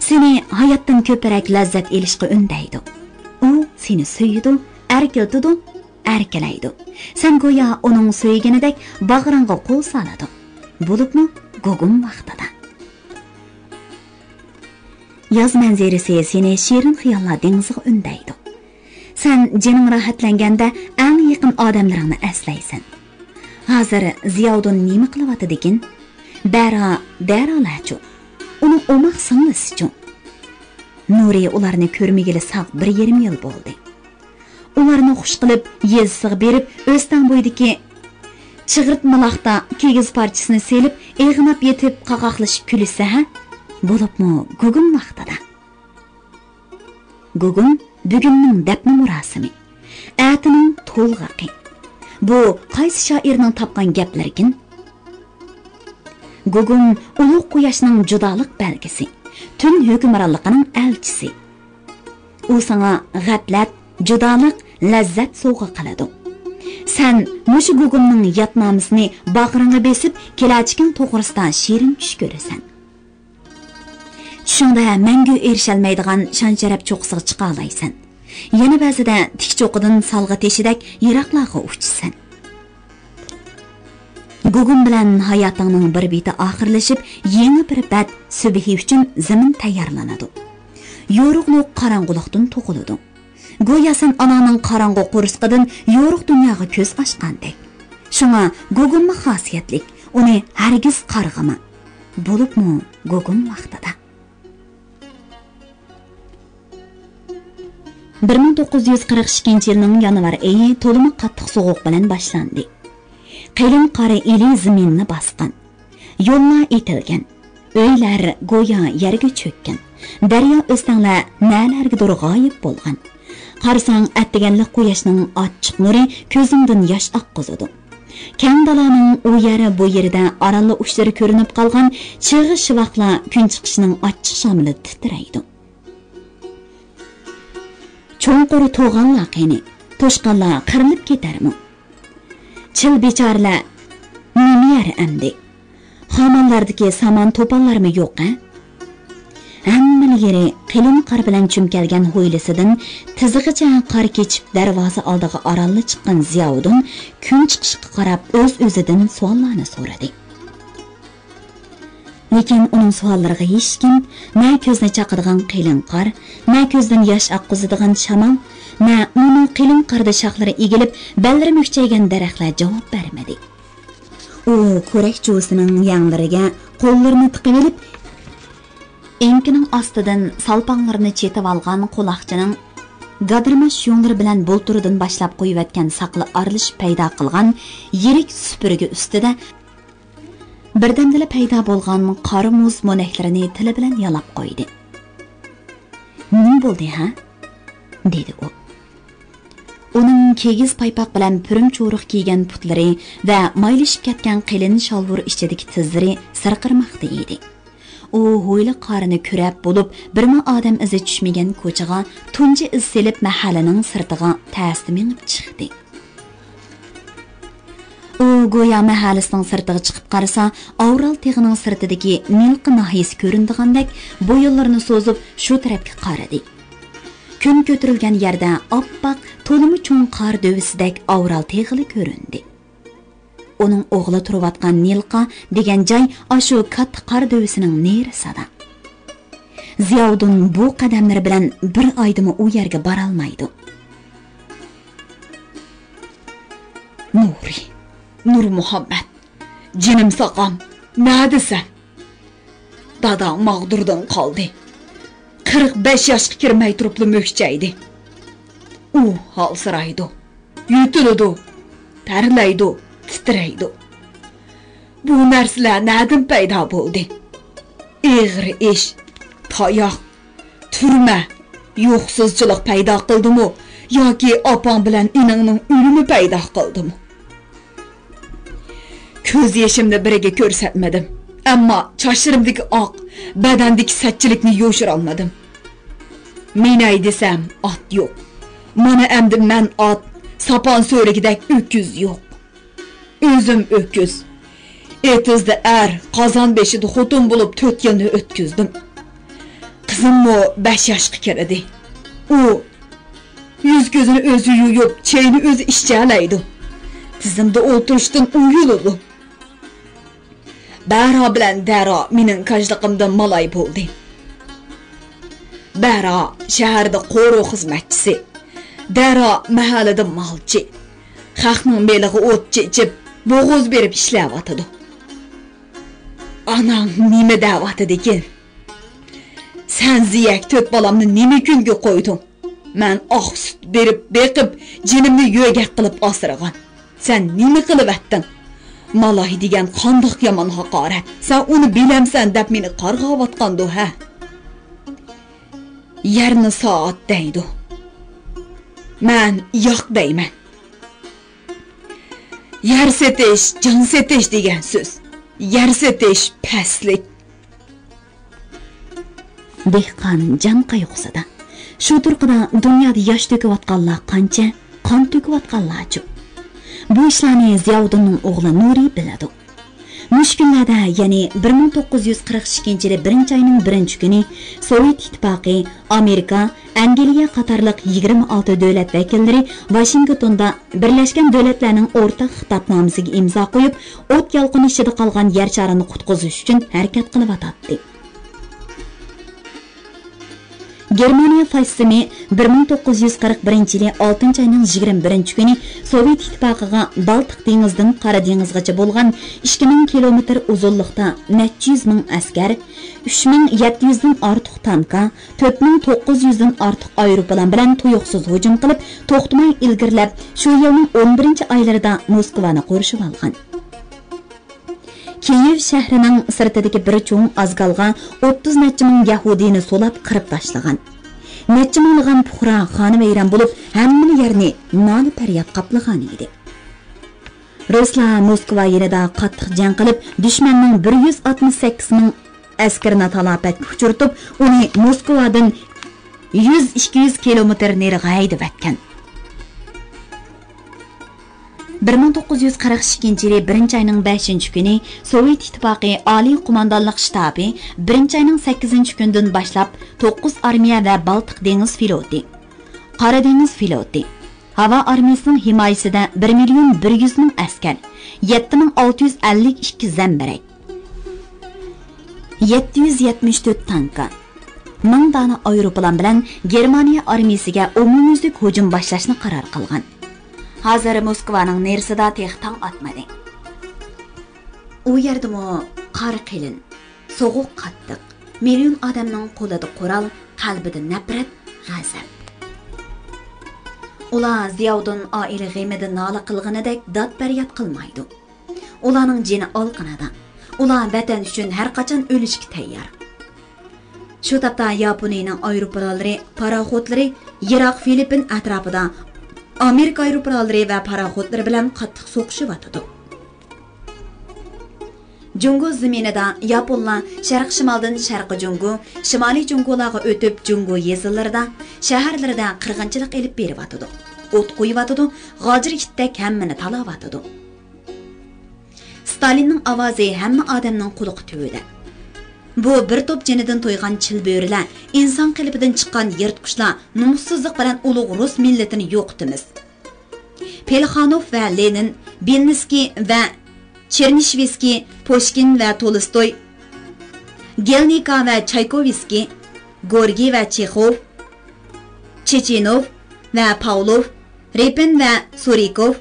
سېنى ھاياتتىن كۆپرەك لەززەت ئېلىشقا ئۈندەيدۇ. ئۇ سېنى سۆيىدۇ، ئەركىلىتىدۇ، ئەركىلەيدۇ. سەن گويا ئۇنىڭ سۆيگىنىدەك باغرىڭغا قول سالىدۇ. بولۇپمۇ گۇگۇم ۋاقتىدا. ياز مەنزىرىسى سېنى شېرىن خىياللار دېڭىزىغا ئۈندەيدۇ. سەن جېنىڭ راھەتلەنگەندە ئەڭ يېقىن ئادەملىرىڭنى ئەسلەيسەن. ھازىر زىياۋۇدۇن نېمە قىلىۋاتىدىكىن؟ بەرا، دەرالەچۇ؟ ئۇنىڭ ئوماق سىڭلىسىچۇ؟ نۇرى ئۇلارنى كۆرمىگىلى ساق بىر يېرىم يىل بولدى. ئۇلارنى خۇش قىلىپ، يېزىسىغا بېرىپ، ئۆستەڭ بويىدىكى چىغرىتمىلاقتا كىگىز پارچىسىنى سېلىپ، ئېغىناپ يېتىپ، قاقاقلىشىپ كۈلسە ھە؟ بولۇپمۇ گۇگۇم ۋاقتىدا. گۇگۇم بۈگۈننىڭ دەپنە مۇراسىمى، ئەتىنىڭ تولغىقى. بۇ قايسى شائىرنىڭ تاپقان گەپلىرىكىن؟ گۇگۇم ئۇلۇغ قۇياشنىڭ جۇدالىق بەلگىسى، تۈن ھۆكۈمرانلىقىنىڭ ئەلچىسى. ئۇ ساڭا غەپلەت، جۇدالىق، لەززەت سوۋغا قىلىدۇ. سەن مۇشۇ گۇگۇمنىڭ يادنامىسىنى باغرىڭغا بېسىپ، كېلەچىكىڭ توغرىسىدا شېرىن چۈش كۆرىسەن. چۈشۈڭدە مەڭگۈ ئېرىشەلمەيدىغان شان-شەرەپ چوققىسىغا چىقالايسەن. يەنە بەزىدە تىك چوققىدىن سالغا تېشىدەك يىراقلارغا ئۇچىسەن. گۇگۇم بىلەن ھاياتىڭنىڭ بىر بېتى ئاخىرلىشىپ، يېڭى بىر بەت سۈبھى ئۈچۈن زېمىن تەييارلىنىدۇ. يورۇقلۇق قاراڭغۇلۇقتىن تۇغۇلىدۇ. گويا سەن ئاناڭنىڭ قاراڭغۇ قورسىقىدىن يورۇق دۇنياغا كۆز ئاچقاندەك. شۇڭا گۇگۇممۇ خاسىيەتلىك، ئۇنى ھەرگىز قارغىما. بولۇپمۇ گۇگۇم ۋاقتىدا. بىر مىڭ توققۇز يۈز قىرىق ئىككىنچى يىلنىڭ يانۋار ئېيى تولىمۇ قاتتىق سوغۇق بىلەن باشلاندى. قېلىن قار ئىلى زېمىننى باسقان. يوللار ئېتىلگەن. ئۆيلەر گويا يەرگە چۆككەن. دەريا، ئۆستەڭلەر نەلەرگىدۇر غايىب بولغان. قارىساڭ، ئەتىگەنلىك قۇياشنىڭ ئاچچىق نۇرى كۆزۈڭدىن ياش ئاققۇزىدۇ. كەڭ دالانىڭ ئۇ يەر، بۇ يېرىدە ئارانلا ئۇچلىرى كۆرۈنۈپ قالغان چىغ شىۋاقلار كۈن چىقىشنىڭ ئاچچىق شامىلىدا تىترەيدۇ. چوڭقۇر توغانلار قېنى؟ توشقانلار قىرىلىپ كېتەرمۇ؟ چىل بىچارىلەر نېمە يەر ئەمدى؟ خامانلاردىكى سامان توپانلارمۇ يوق ھە؟ ھەممىلا يېرى قېلىن قار بىلەن چۈمكەلگەن ھويلىسىدىن تىزىغىچە قار كېچىپ، دەرۋازا ئالدىغا ئارانلا چىققان زىياۋۇدۇن كۈن چىقىشقا قاراپ ئۆز-ئۆزىدىن سوئاللارنى سورىدى. لېكىن ئۇنىڭ سوئاللىرىغا ھېچكىم، نە كۆزنى چاقىدىغان قېلىن قار، نە كۆزدىن ياش ئاققۇزىدىغان شامال، نە ئۇنىڭ قېلىن قاردا شاخلىرى ئېگىلىپ، بەللىرى مۈكچەيگەن دەرەخلەر جاۋاب بەرمىدى. ئۇ كۆرەك جۇۋىسىنىڭ يەڭلىرىگە قوللىرىنى تىقىۋېلىپ، ئېڭىكىنىڭ ئاستىدىن سالپاڭلىرىنى چېتىۋالغان قۇلاقچىنىڭ گادىرماش يۇڭلىرى بىلەن بۇلتۇردىن باشلاپ قويۇۋەتكەن ساقىلى ئارىلىشىپ پەيدا قىلغان يىرىك سۈپۈرگە ئۈستىدە بىردەمدىلا پەيدا بولغان قارا مۇز مونەكلىرىنى تىلى بىلەن يالاپ قويدى. «نېمە بولدى ھە؟» دېدى ئۇ. ئۇنىڭ كىگىز پايپاق بىلەن پۈرۈم چورۇق كىيگەن پۇتلىرى ۋە مايلىشىپ كەتكەن قېلىن شالۋۇر ئىچىدىكى تىزلىرى سىرقىرىماقتا ئىدى. ئۇ ھويلا قارىنى كۈرەپ بولۇپ، بىرمۇ ئادەم ئىزى چۈشمىگەن كوچىغا تۇنجى ئىز سېلىپ، مەھەللىنىڭ سىرتىغا تەستە مېڭىپ چىقتى. ئۇ گويا مەھەللىسىنىڭ سىرتىغا چىقىپ قارىسا، ئاۋرال تېغىنىڭ سىرتىدىكى نىلقا ناھىيىسى كۆرۈنىدىغاندەك بويۇنلىرىنى سوزۇپ، شۇ تەرەپكە قارىدى. كۈن كۆتۈرۈلگەن يەردە ئاپئاق، تولىمۇ چوڭ قار دۆۋىسىدەك ئاۋرال تېغىلا كۆرۈندى. ئۇنىڭ ئوغلى تۇرۇۋاتقان نىلقا دېگەن جاي ئاشۇ كاتتا قار دۆۋىسىنىڭ نېرىسىدا. زىياۋۇدۇن بۇ قەدەملىرى بىلەن بىر ئايدىمۇ ئۇ يەرگە بارالمايدۇ. نۇرى، نۇرمۇھەممەت، جېنىم ساقام، نەدىسەن؟ داداڭ ماغدۇردىن قالدى. قىرىق بەش ياشقا كىرمەي تۇرۇپلا مۈكچەيدى. ئۇ ھالسىرايدۇ، يۆتىلىدۇ، تەرلەيدۇ، تىترەيدۇ. بۇ نەرسىلەر نەدىن پەيدا بولدى؟ ئېغىر ئىش، تاياق، تۈرمە، يوقسۇزچىلىق پەيدا قىلدىمۇ ياكى ئاپاڭ بىلەن ئىنىڭنىڭ ئۆلۈمى پەيدا قىلدىمۇ؟ كۆز يېشىمنى بىرىگە كۆرسەتمىدىم، ئەمما چاچلىرىمدىكى ئاق، بەدەندىكى سەتچىلىكنى يوشۇرالمىدىم. مىنەي دېسەم، ئات يوق. مانا ئەمدى مەن ئات، ساپان سۆرىگىدەك ئۆكۈز يوق. ئۆزۈم ئۆكۈز. ئېتىزدا ئەر، قازان بېشىدا خوتۇن بولۇپ تۆت يىلنى ئۆتكۈزدۈم. قىزىممۇ بەش ياشقا كىردى. ئۇ يۈز-كۆزىنى ئۆزى يۇيۇپ، چېيىنى ئۆزى ئىچەلەيدۇ. تىزىمدا ئولتۇرۇشتىن ئۇيىلىدۇ. بەھرا بىلەن دەھرا مېنىڭ كاجلىقىمدا مالاي بولدى. بەھرا شەھەردە قورۇ خىزمەتچىسى، دەھرا مەھەللىدە مالچى. خەقنىڭ مېلىغا ئوت چېچىپ، بوغۇز بېرىپ ئىشلەۋاتىدۇ. ئاناڭ نېمە دەۋاتىدىكىن؟ سەن زىيەك تۆت بالامنى نېمە كۈنگە قويدۇڭ؟ مەن ئاق سۈت بېرىپ بېقىپ، جېنىمنى يۆگەك قىلىپ ئاسرىغان. سەن نېمە قىلىۋەتتىڭ؟ مالاي دېگەن قانداق يامان ھاقارەت! سەن ئۇنى بىلەمسەن دەپ مېنى قارغاۋاتقاندۇ، ھە؟ يەرنى سائەت دەيدۇ. مەن ياق دەيمەن. يەر سېتىش، جان سېتىش دېگەن سۆز. يەر سېتىش پەسلىك. دېھقان جان قايغۇسىدا. شۇ تۇرقىدا دۇنيادا ياش تۆكۈۋاتقانلار قانچە، قان تۆكۈۋاتقانلارچۇ؟ بۇ ئىشلارنى زىياۋۇدۇننىڭ ئوغلى نۇرى بىلىدۇ. مۇشۇ كۈنلەردە، يەنى بىر مىڭ توققۇز يۈز قىرىق ئىككىنچى يىلى بىرىنچى ئاينىڭ بىرىنچى كۈنى سوۋېت ئىتتىپاقى، ئامېرىكا، ئەنگلىيە قاتارلىق يىگىرمە ئالتە دۆلەت ۋەكىللىرى ۋاشىنگتوندا بىرلەشكەن دۆلەتلەرنىڭ ئورتاق خىتابنامىسىگە ئىمزا قويۇپ، ئوت يالقۇنى ئىچىدە قالغان يەر شارىنى قۇتقۇزۇش ئۈچۈن ھەرىكەت قىلىۋاتاتتى. گېرمانىيە فاشىزمى بىر مىڭ توققۇز يۈز قىرىق بىرىنچى يىلى ئالتىنچى ئاينىڭ يىگىرمە بىرىنچى كۈنى سوۋېت ئىتتىپاقىغا بالتىق دېڭىزىدىن قارا دېڭىزغىچە بولغان ئىككى مىڭ كىلومېتىر ئۇزۇنلۇقتا نەچچە يۈز مىڭ ئەسكەر، ئۈچ مىڭ يەتتە يۈزدىن ئارتۇق تانكا، تۆت مىڭ توققۇز يۈزدىن ئارتۇق ئايروپىلان بىلەن تۇيۇقسىز ھۇجۇم قىلىپ، توختىماي ئىلگىرىلەپ، شۇ يىلنىڭ ئون بىرىنچى ئايلىرىدا موسكۋانى قورشىۋالغان. كىيېۋ شەھىرىنىڭ سىرتىدىكى بىر چوڭ ئازگالغا ئوتتۇز نەچچە مىڭ يەھۇدىينى سولاپ قىرىپ تاشلىغان. نەچچە مىڭلىغان پۇقرا خانىۋەيران بولۇپ، ھەممىلا يەرنى نالە-پەرياد قاپلىغان ئىدى. رۇسلار موسكۋا يېنىدا قاتتىق جەڭ قىلىپ، دۈشمەننىڭ بىر يۈز ئاتمىش سەككىز مىڭ ئەسكىرىنى تالاپەتكە ئۇچرىتىپ، ئۇنى موسكۋادىن يۈز، ئىككى يۈز كىلومېتىر نېرىغا ھەيدىۋەتكەن. بىر مىڭ توققۇز يۈز قىرىق ئىككىنچى يىلى بىرىنچى ئاينىڭ بەشىنچى كۈنى سوۋېت ئىتتىپاقى ئالىي قوماندانلىق شتابى بىرىنچى ئاينىڭ سەككىزىنچى كۈنىدىن باشلاپ توققۇز ئارمىيە ۋە بالتىق دېڭىز فلوتى، قارا دېڭىز فلوتى، ھاۋا ئارمىيىسىنىڭ ھىمايىسىدە بىر مىليون بىر يۈز مىڭ ئەسكەر، يەتتە مىڭ ئالتە يۈز ئەللىك ئىككى زەمبىرەك، يەتتە يۈز يەتمىش تۆت تانكا، مىڭ دانە ئايروپىلان بىلەن گېرمانىيە ئارمىيىسىگە ئومۇميۈزلۈك ھۇجۇم باشلاشنى قارار قىلغان. ھازىر موسكۋانىڭ نېرىسىدا تېخى تاڭ ئاتمىدى. ئۇ يەردىمۇ قار قېلىن، سوغۇق قاتتىق، مىليون ئادەمنىڭ قولىدا قورال، قەلبىدە نەپرەت، غەزەپ. ئۇلار زىياۋۇدۇن ئائىلە غېمىدە نالە قىلغىنىدەك داد-پەرياد قىلمايدۇ. ئۇلارنىڭ جېنى ئالقىنىدا. ئۇلار ۋەتەن ئۈچۈن ھەر قاچان ئۆلۈشكە تەييار. شۇ تاپتا ياپونىيىنىڭ ئايروپىلانلىرى، پاراخوتلىرى يىراق فىلىپپىن ئەتراپىدا ئامېرىكا ئايروپىلانلىرى ۋە پاراخوتلىرى بىلەن قاتتىق سوقۇشۇۋاتىدۇ. جۇڭگو زېمىنىدا ياپونلار شەرق شىمالدىن شەرقىي جۇڭگو، شىمالىي جۇڭگولارغا ئۆتۈپ، جۇڭگو يېزىلىرىدا، شەھەرلىرىدە قىرغىنچىلىق ئېلىپ بېرىۋاتىدۇ. ئوت قويۇۋاتىدۇ، غاجىر ئىتتەك ھەممىنى تالاۋاتىدۇ. ستالىننىڭ ئاۋازى ھەممە ئادەمنىڭ قۇلىقى تۈۋىدە. بۇ بىر توپ جېنىدىن تويغان چىلبۆرىلەر، ئىنسان قېلىپىدىن چىققان يىرتقۇچلار، نومۇسسىزلىق بىلەن ئۇلۇغ رۇس مىللىتىنى يوقىتىمىز. پلېخانوف ۋە لېنىن، بېلىنسكىي ۋە چېرنىشۋسكىي، پۇشكىن ۋە تولستوي، گېلنىكا ۋە چايكوۋسكىي، گورگىي ۋە چېخوف، چېچىنوف ۋە پاۋلوف، رېپىن ۋە سۇرىكوف،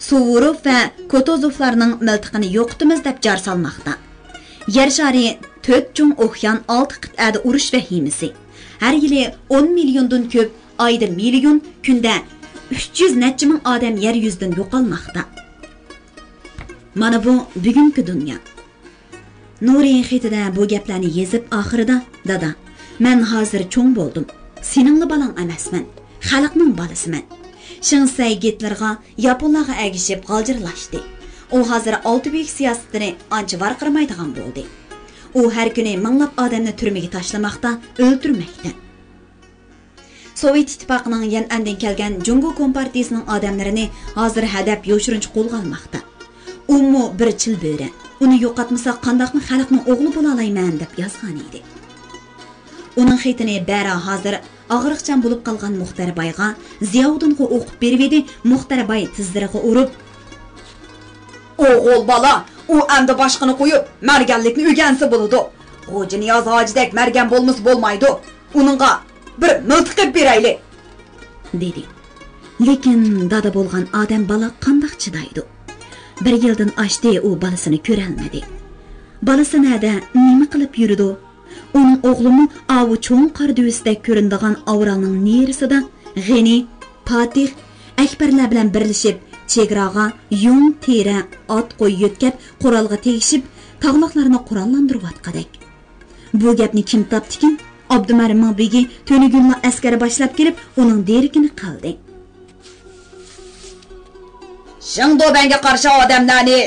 سۇۋوروف ۋە كوتۇزوفلارنىڭ مىلتىقىنى يوقىتىمىز دەپ جار سالماقتا. يەر شارى تۆت چوڭ ئوكيان، ئالتە قىتئەدە ئۇرۇش ۋەھىمىسى. ھەر يىلى ئون مىليوندىن كۆپ، ئايدا مىليون، كۈندە ئۈچ يۈز نەچچە مىڭ ئادەم يەر يۈزىدىن يوقالماقتا. مانا بۇ بۈگۈنكى دۇنيا. نۇرى خېتىدە بۇ گەپلەرنى يېزىپ ئاخىرىدا، دادا، مەن ھازىر چوڭ بولدۇم. سېنىڭلا بالاڭ ئەمەسمەن. خەلقنىڭ بالىسىمەن. شېڭ سەي گىتلېرغا، ياپونلارغا ئەگىشىپ غالجىرلاشتى. ئۇ ھازىر ئالتە بۈيۈك سىياسىتىنى ئانچە ۋارقىرىمايدىغان بولدى. ئۇ ھەر كۈنى مىڭلاپ ئادەمنى تۈرمىگە تاشلىماقتا، ئۆلتۈرمەكتە. سوۋېت ئىتتىپاقىنىڭ يەنئەندىن كەلگەن جۇڭگو كومپارتىيىسىنىڭ ئادەملىرىنى ھازىر ھەدەپ يوشۇرۇنچە قولغا ئالماقتا. ئۇمۇ بىر چىل بۆرە. ئۇنى يوقاتمىساق، قانداقمۇ خەلقنىڭ ئوغلى بولالايمەن، دەپ يازغانىدى. ئۇنىڭ خېتىنى بەرا ھازىر ئاغرىقچان بولۇپ قالغان مۇختەر بايغا زىياۋۇدۇنغا ئوقۇپ بېرىۋىدى. مۇختەر باي تىزلىرىغا ئۇرۇپ، ئوغۇل بالا، ئۇ ئەمدى باشقىنى قويۇپ، مەرگەنلىكنى ئۆگەنسە بولىدۇ. خوجا نىياز ھاجىدەك مەرگەن بولمىسا بولمايدۇ. ئۇنىڭغا بىر مىلتىق قىلىپ بېرەيلى، دېدى. لېكىن دادا بولغان ئادەم بالا قانداق چىدايدۇ؟ بىر يىلدىن ئاشتى، ئۇ بالىسىنى كۆرەلمىدى. بالىسى نەدە، نېمە قىلىپ يۈرىدۇ؟ ئۇنىڭ ئوغلىمۇ ئاۋۇ چوڭ قار دۆۋىسىدەك كۆرۈنىدىغان ئاۋرالنىڭ نېرىسىدا غېنى، پاتىھ، ئەكبەرلەر بىلەن بىرلىشىپ چېگراغا يۇڭ، تېرە، ئات، قوي يۆتكەپ، قورالغا تېگىشىپ، تاغلىقلارنى قوراللاندۇرۇۋاتقۇدەك. بۇ گەپنى كىم تاپتىكىن؟ ئابدۇمەرىمنىڭ بېگى تۈنۈگۈنلا ئەسكەر باشلاپ كېلىپ، ئۇنىڭ دېرىكىنى قىلدى. شېڭدۇبەنگە قارشى ئادەملەرنى،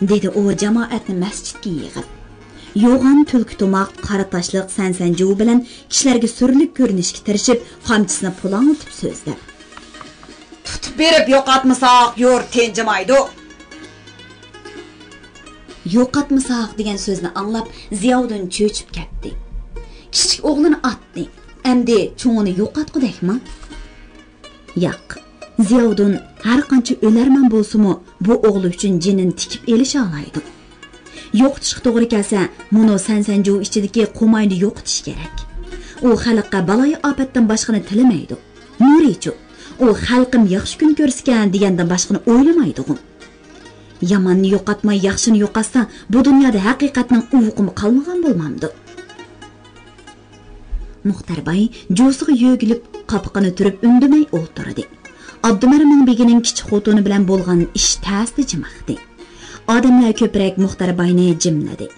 دېدى ئۇ جامائەتنى مەسچىتكە يىغىپ. يوغان تۈلكە تۇماق، قارا تاشلىق سەنسەنجۇ بىلەن كىشىلەرگە سۈرلۈك كۆرۈنۈشكە تىرىشىپ، قامچىسىنى پۇلاڭلىتىپ سۆزلەپ. تۇتۇپ بېرىپ يوقاتمىساق، يۇرت تىنچىمايدۇ. يوقاتمىساق دېگەن سۆزنى ئاڭلاپ، زىياۋۇدۇن چۆچۈپ كەتتى. كىچىك ئوغلىنى ئاتتى. ئەمدى چوڭىنى يوقاتقۇدەكما؟ ياق. زىياۋۇدۇن ھەر قانچە ئۆلەرمەن بولسىمۇ، بۇ ئوغلى ئۈچۈن جېنىنى تىكىپ ئېلىشالايدۇ. يوقىتىشقا توغرا كەلسە، مۇنۇ سەنسەنجۇ ئىچىدىكى قوماينى يوقىتىش كېرەك. ئۇ خەلققە بالايىئاپەتتىن باشقىنى تىلىمەيدۇ. نۇرىچۇ، ئۇ خەلقىم ياخشى كۈن كۆرسىكەن دېگەندىن باشقىنى ئويلىمايدىغۇ. ياماننى يوقاتماي، ياخشىنى يوقاتسا، بۇ دۇنيادا ھەقىقەتنىڭ ئۇۋىقىمۇ قالمىغان بولمامدۇ؟ مۇختەر باي جوزىغا يۆگىلىپ، قاپىقىنى تۈرۈپ ئۈندىمەي ئولتۇردى. ئابدۇمەرىمنىڭ بېگىنىڭ كىچىك خوتۇنى بىلەن بولغان ئىش تەستە جىمىقتى. ئادەملەر كۆپرەك مۇختەر باينى جىملىدى.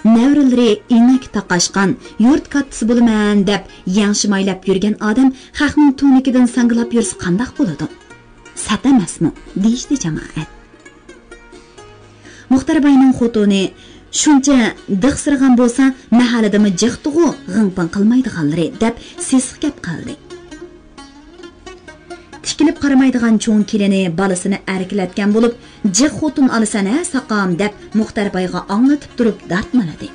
نەۋرىلىرى ئېڭەك تاقاشقان، يۇرت كاتتىسى بولىمەن دەپ يەڭ شىمايلاپ يۈرگەن ئادەم خەقنىڭ تۈۋرۈكىدىن ساڭگىلاپ يۈرسە قانداق بولىدۇ؟ سەت ئەمەسمۇ؟ دېيىشتى جامائەت. مۇختەر باينىڭ خوتۇنى شۇنچە دىخسىرىغان بولسا، مەھەللىدىمۇ جىقتىغۇ غىڭ-پىڭ قىلمايدىغانلىرى دەپ سېسىق گەپ قىلدى. تىكىلىپ قارىمايدىغان چوڭ كېلىنى بالىسىنى ئەركىلەتكەن بولۇپ، جىق خوتۇن ئالىسەن ھە ساقام دەپ مۇختەر بايغا ئاڭلىتىپ تۇرۇپ دارتمىلىدى.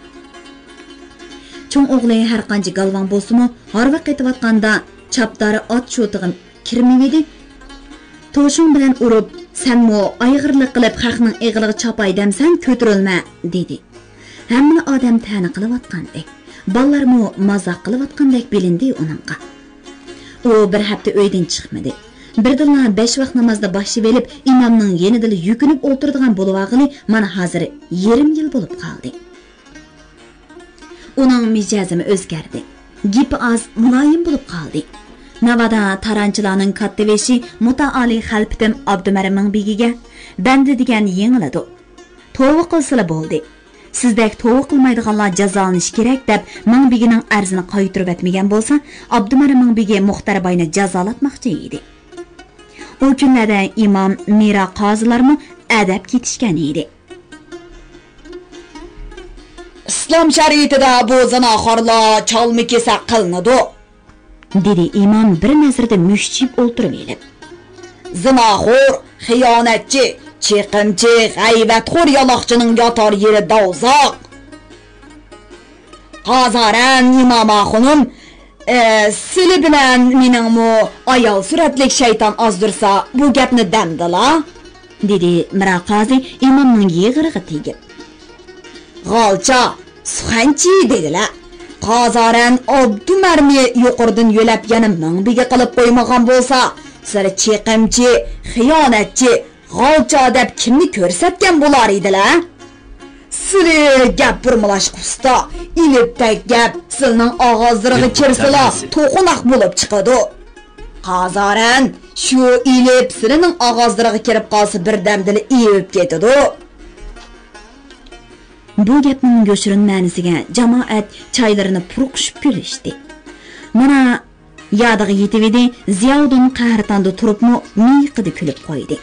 چوڭ ئوغلى ھەرقانچە گالۋاڭ بولسىمۇ، ھارۋا قېتىۋاتقاندا چاپدار ئات شوتىغا كىرمىۋىدى. توشۇڭ بىلەن ئۇرۇپ، سەنمۇ ئايغىرلىق قىلىپ خەقنىڭ ئېغىلىغا چاپاي دەمسەن، كۆتۈرۈلمە، دېدى. ھەممىلا ئادەم تەنە قىلىۋاتقاندەك، بالىلارمۇ مازاق قىلىۋاتقاندەك بىلىندى ئۇنىڭغا. ئۇ بىر ھەپتە ئۆيدىن چىقمىدى. بىردىنلا بەش ۋاق نامازنى باشلىۋېلىپ، ئىمامنىڭ يېنىدىلا يۈكۈنۈپ ئولتۇرىدىغان بولۇۋالغىلى مانا ھازىر يېرىم يىل بولۇپ قالدى. ئۇنىڭ مىجەزىمۇ ئۆزگەردى. گېپى ئاز، مۇلايىم بولۇپ قالدى. ناۋادا تارانچىلارنىڭ كاتتىبېشى مۇتائالى خەلپىتىم ئابدۇمەرىمنىڭ بېگىگە، بەندە دېگەن يېڭىلىدۇ. توۋا قىلسىلا بولدى. سىزدەك توۋا قىلمايدىغانلار جازالىنىشى كېرەك دەپ، مىڭ بېگىنىڭ ئەرزىنى قايتۇرۇۋەتمىگەن بولسا، ئابدۇمەرىم مىڭ بېگى مۇختەر باينى جازالاتماقچى ئىدى. ئۇ كۈنلەردە ئىمام، مىرا قازىلارمۇ ئەدەپ كېتىشكەن ئىدى. ئىسلام شەرىئىتىدە بۇ زىناخورلار چالما-كېسەك قىلىنىدۇ، دېدى ئىمام بىر نەزىرىدە مۈشچىيىپ ئولتۇرۇۋېلىپ. زىناخور، خىيانەتچى، چېقىمچى، غەيۋەتخور يالاقچىنىڭ ياتار يېرى دوزاخ. قازارەن ئىماما خانىم، ئە، سىلى بىلەن مېنىڭمۇ ئايال سۈرەتلىك شەيتان ئازدۇرسا، بۇ گەپنى دەمدىلا، دېدى مىرا قازى ئىمامنىڭ يىغىرىغا تېگىپ. غالچا، سۇخەنچى دېگىلە. قازارەن ئابدۇمەرمى يۇقىرىدىن يۆلەپ يەنە مىڭ بېگى قىلىپ قويمىغان بولسا، سىلى چېقىمچى، خىيانەتچى، غالچا دەپ كىمنى كۆرسەتكەن بولار ئىدىلە؟ سىلى گەپ بۇرمىلاشقا ئۇستا، ئېلىپتەك گەپ سىلىنىڭ ئاغازلىرىغا كىرسىلا، توقۇناق بولۇپ چىقىدۇ. قازارەن، شۇ ئېلىپ سىلىنىڭ ئاغازلىرىغا كىرىپ قالسا، بىردەمدىلا ئېۋىپ كېتىدۇ. بۇ گەپنىڭ يوشۇرۇن مەنىسىگە جامائەت چايلىرىنى پۇرقۇشۇپ كۈلۈشتى. مانا، يادىغا يېتىۋىدى، زىياۋۇدۇن قەھرىتاندا تۇرۇپمۇ مىيىقىدا كۈلۈپ قويدى.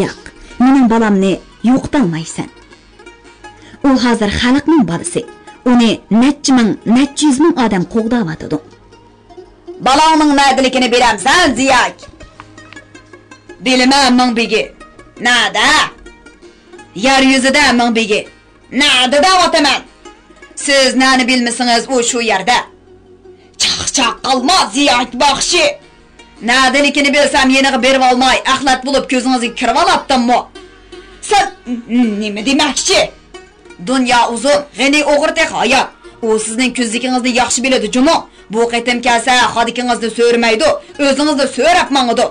ياق، مېنىڭ بالامنى يوقىتالمايسەن. ئۇ ھازىر خەلقنىڭ بالىسى. ئۇنى نەچچە مىڭ، نەچچە يۈز مىڭ ئادەم قوغداۋاتىدۇ. بالاڭنىڭ نەدىلىكىنى بىلەمسەن، زىياك؟ بىلىمەن، مىڭ بېگى. نەدە؟ يەر يۈزىدە، مىڭ بېگى. نەدە دەۋاتىمەن؟ سىز نەنى بىلمىسىڭىز، ئۇ شۇ يەردە. چاقچاق قىلما، زىياك باخشى. نەدىلىكىنى بىلسەم، يېنىغا بېرىۋالماي، ئەخلەت بولۇپ كۆزىڭىزگە كىرىۋالاتتىممۇ؟ سەن نېمە دېمەكچى؟ دۇنيا ئۇزۇن، غېنى ئوغرى تېخى ھايات. ئۇ سىزنىڭ كۆزلۈكىڭىزنى ياخشى بىلىدۇ جۇمۇ. بۇ قېتىم كەلسە، خادىكىڭىزنى سۆرىمەيدۇ، ئۆزىڭىزنى سۆرەپ ماڭىدۇ.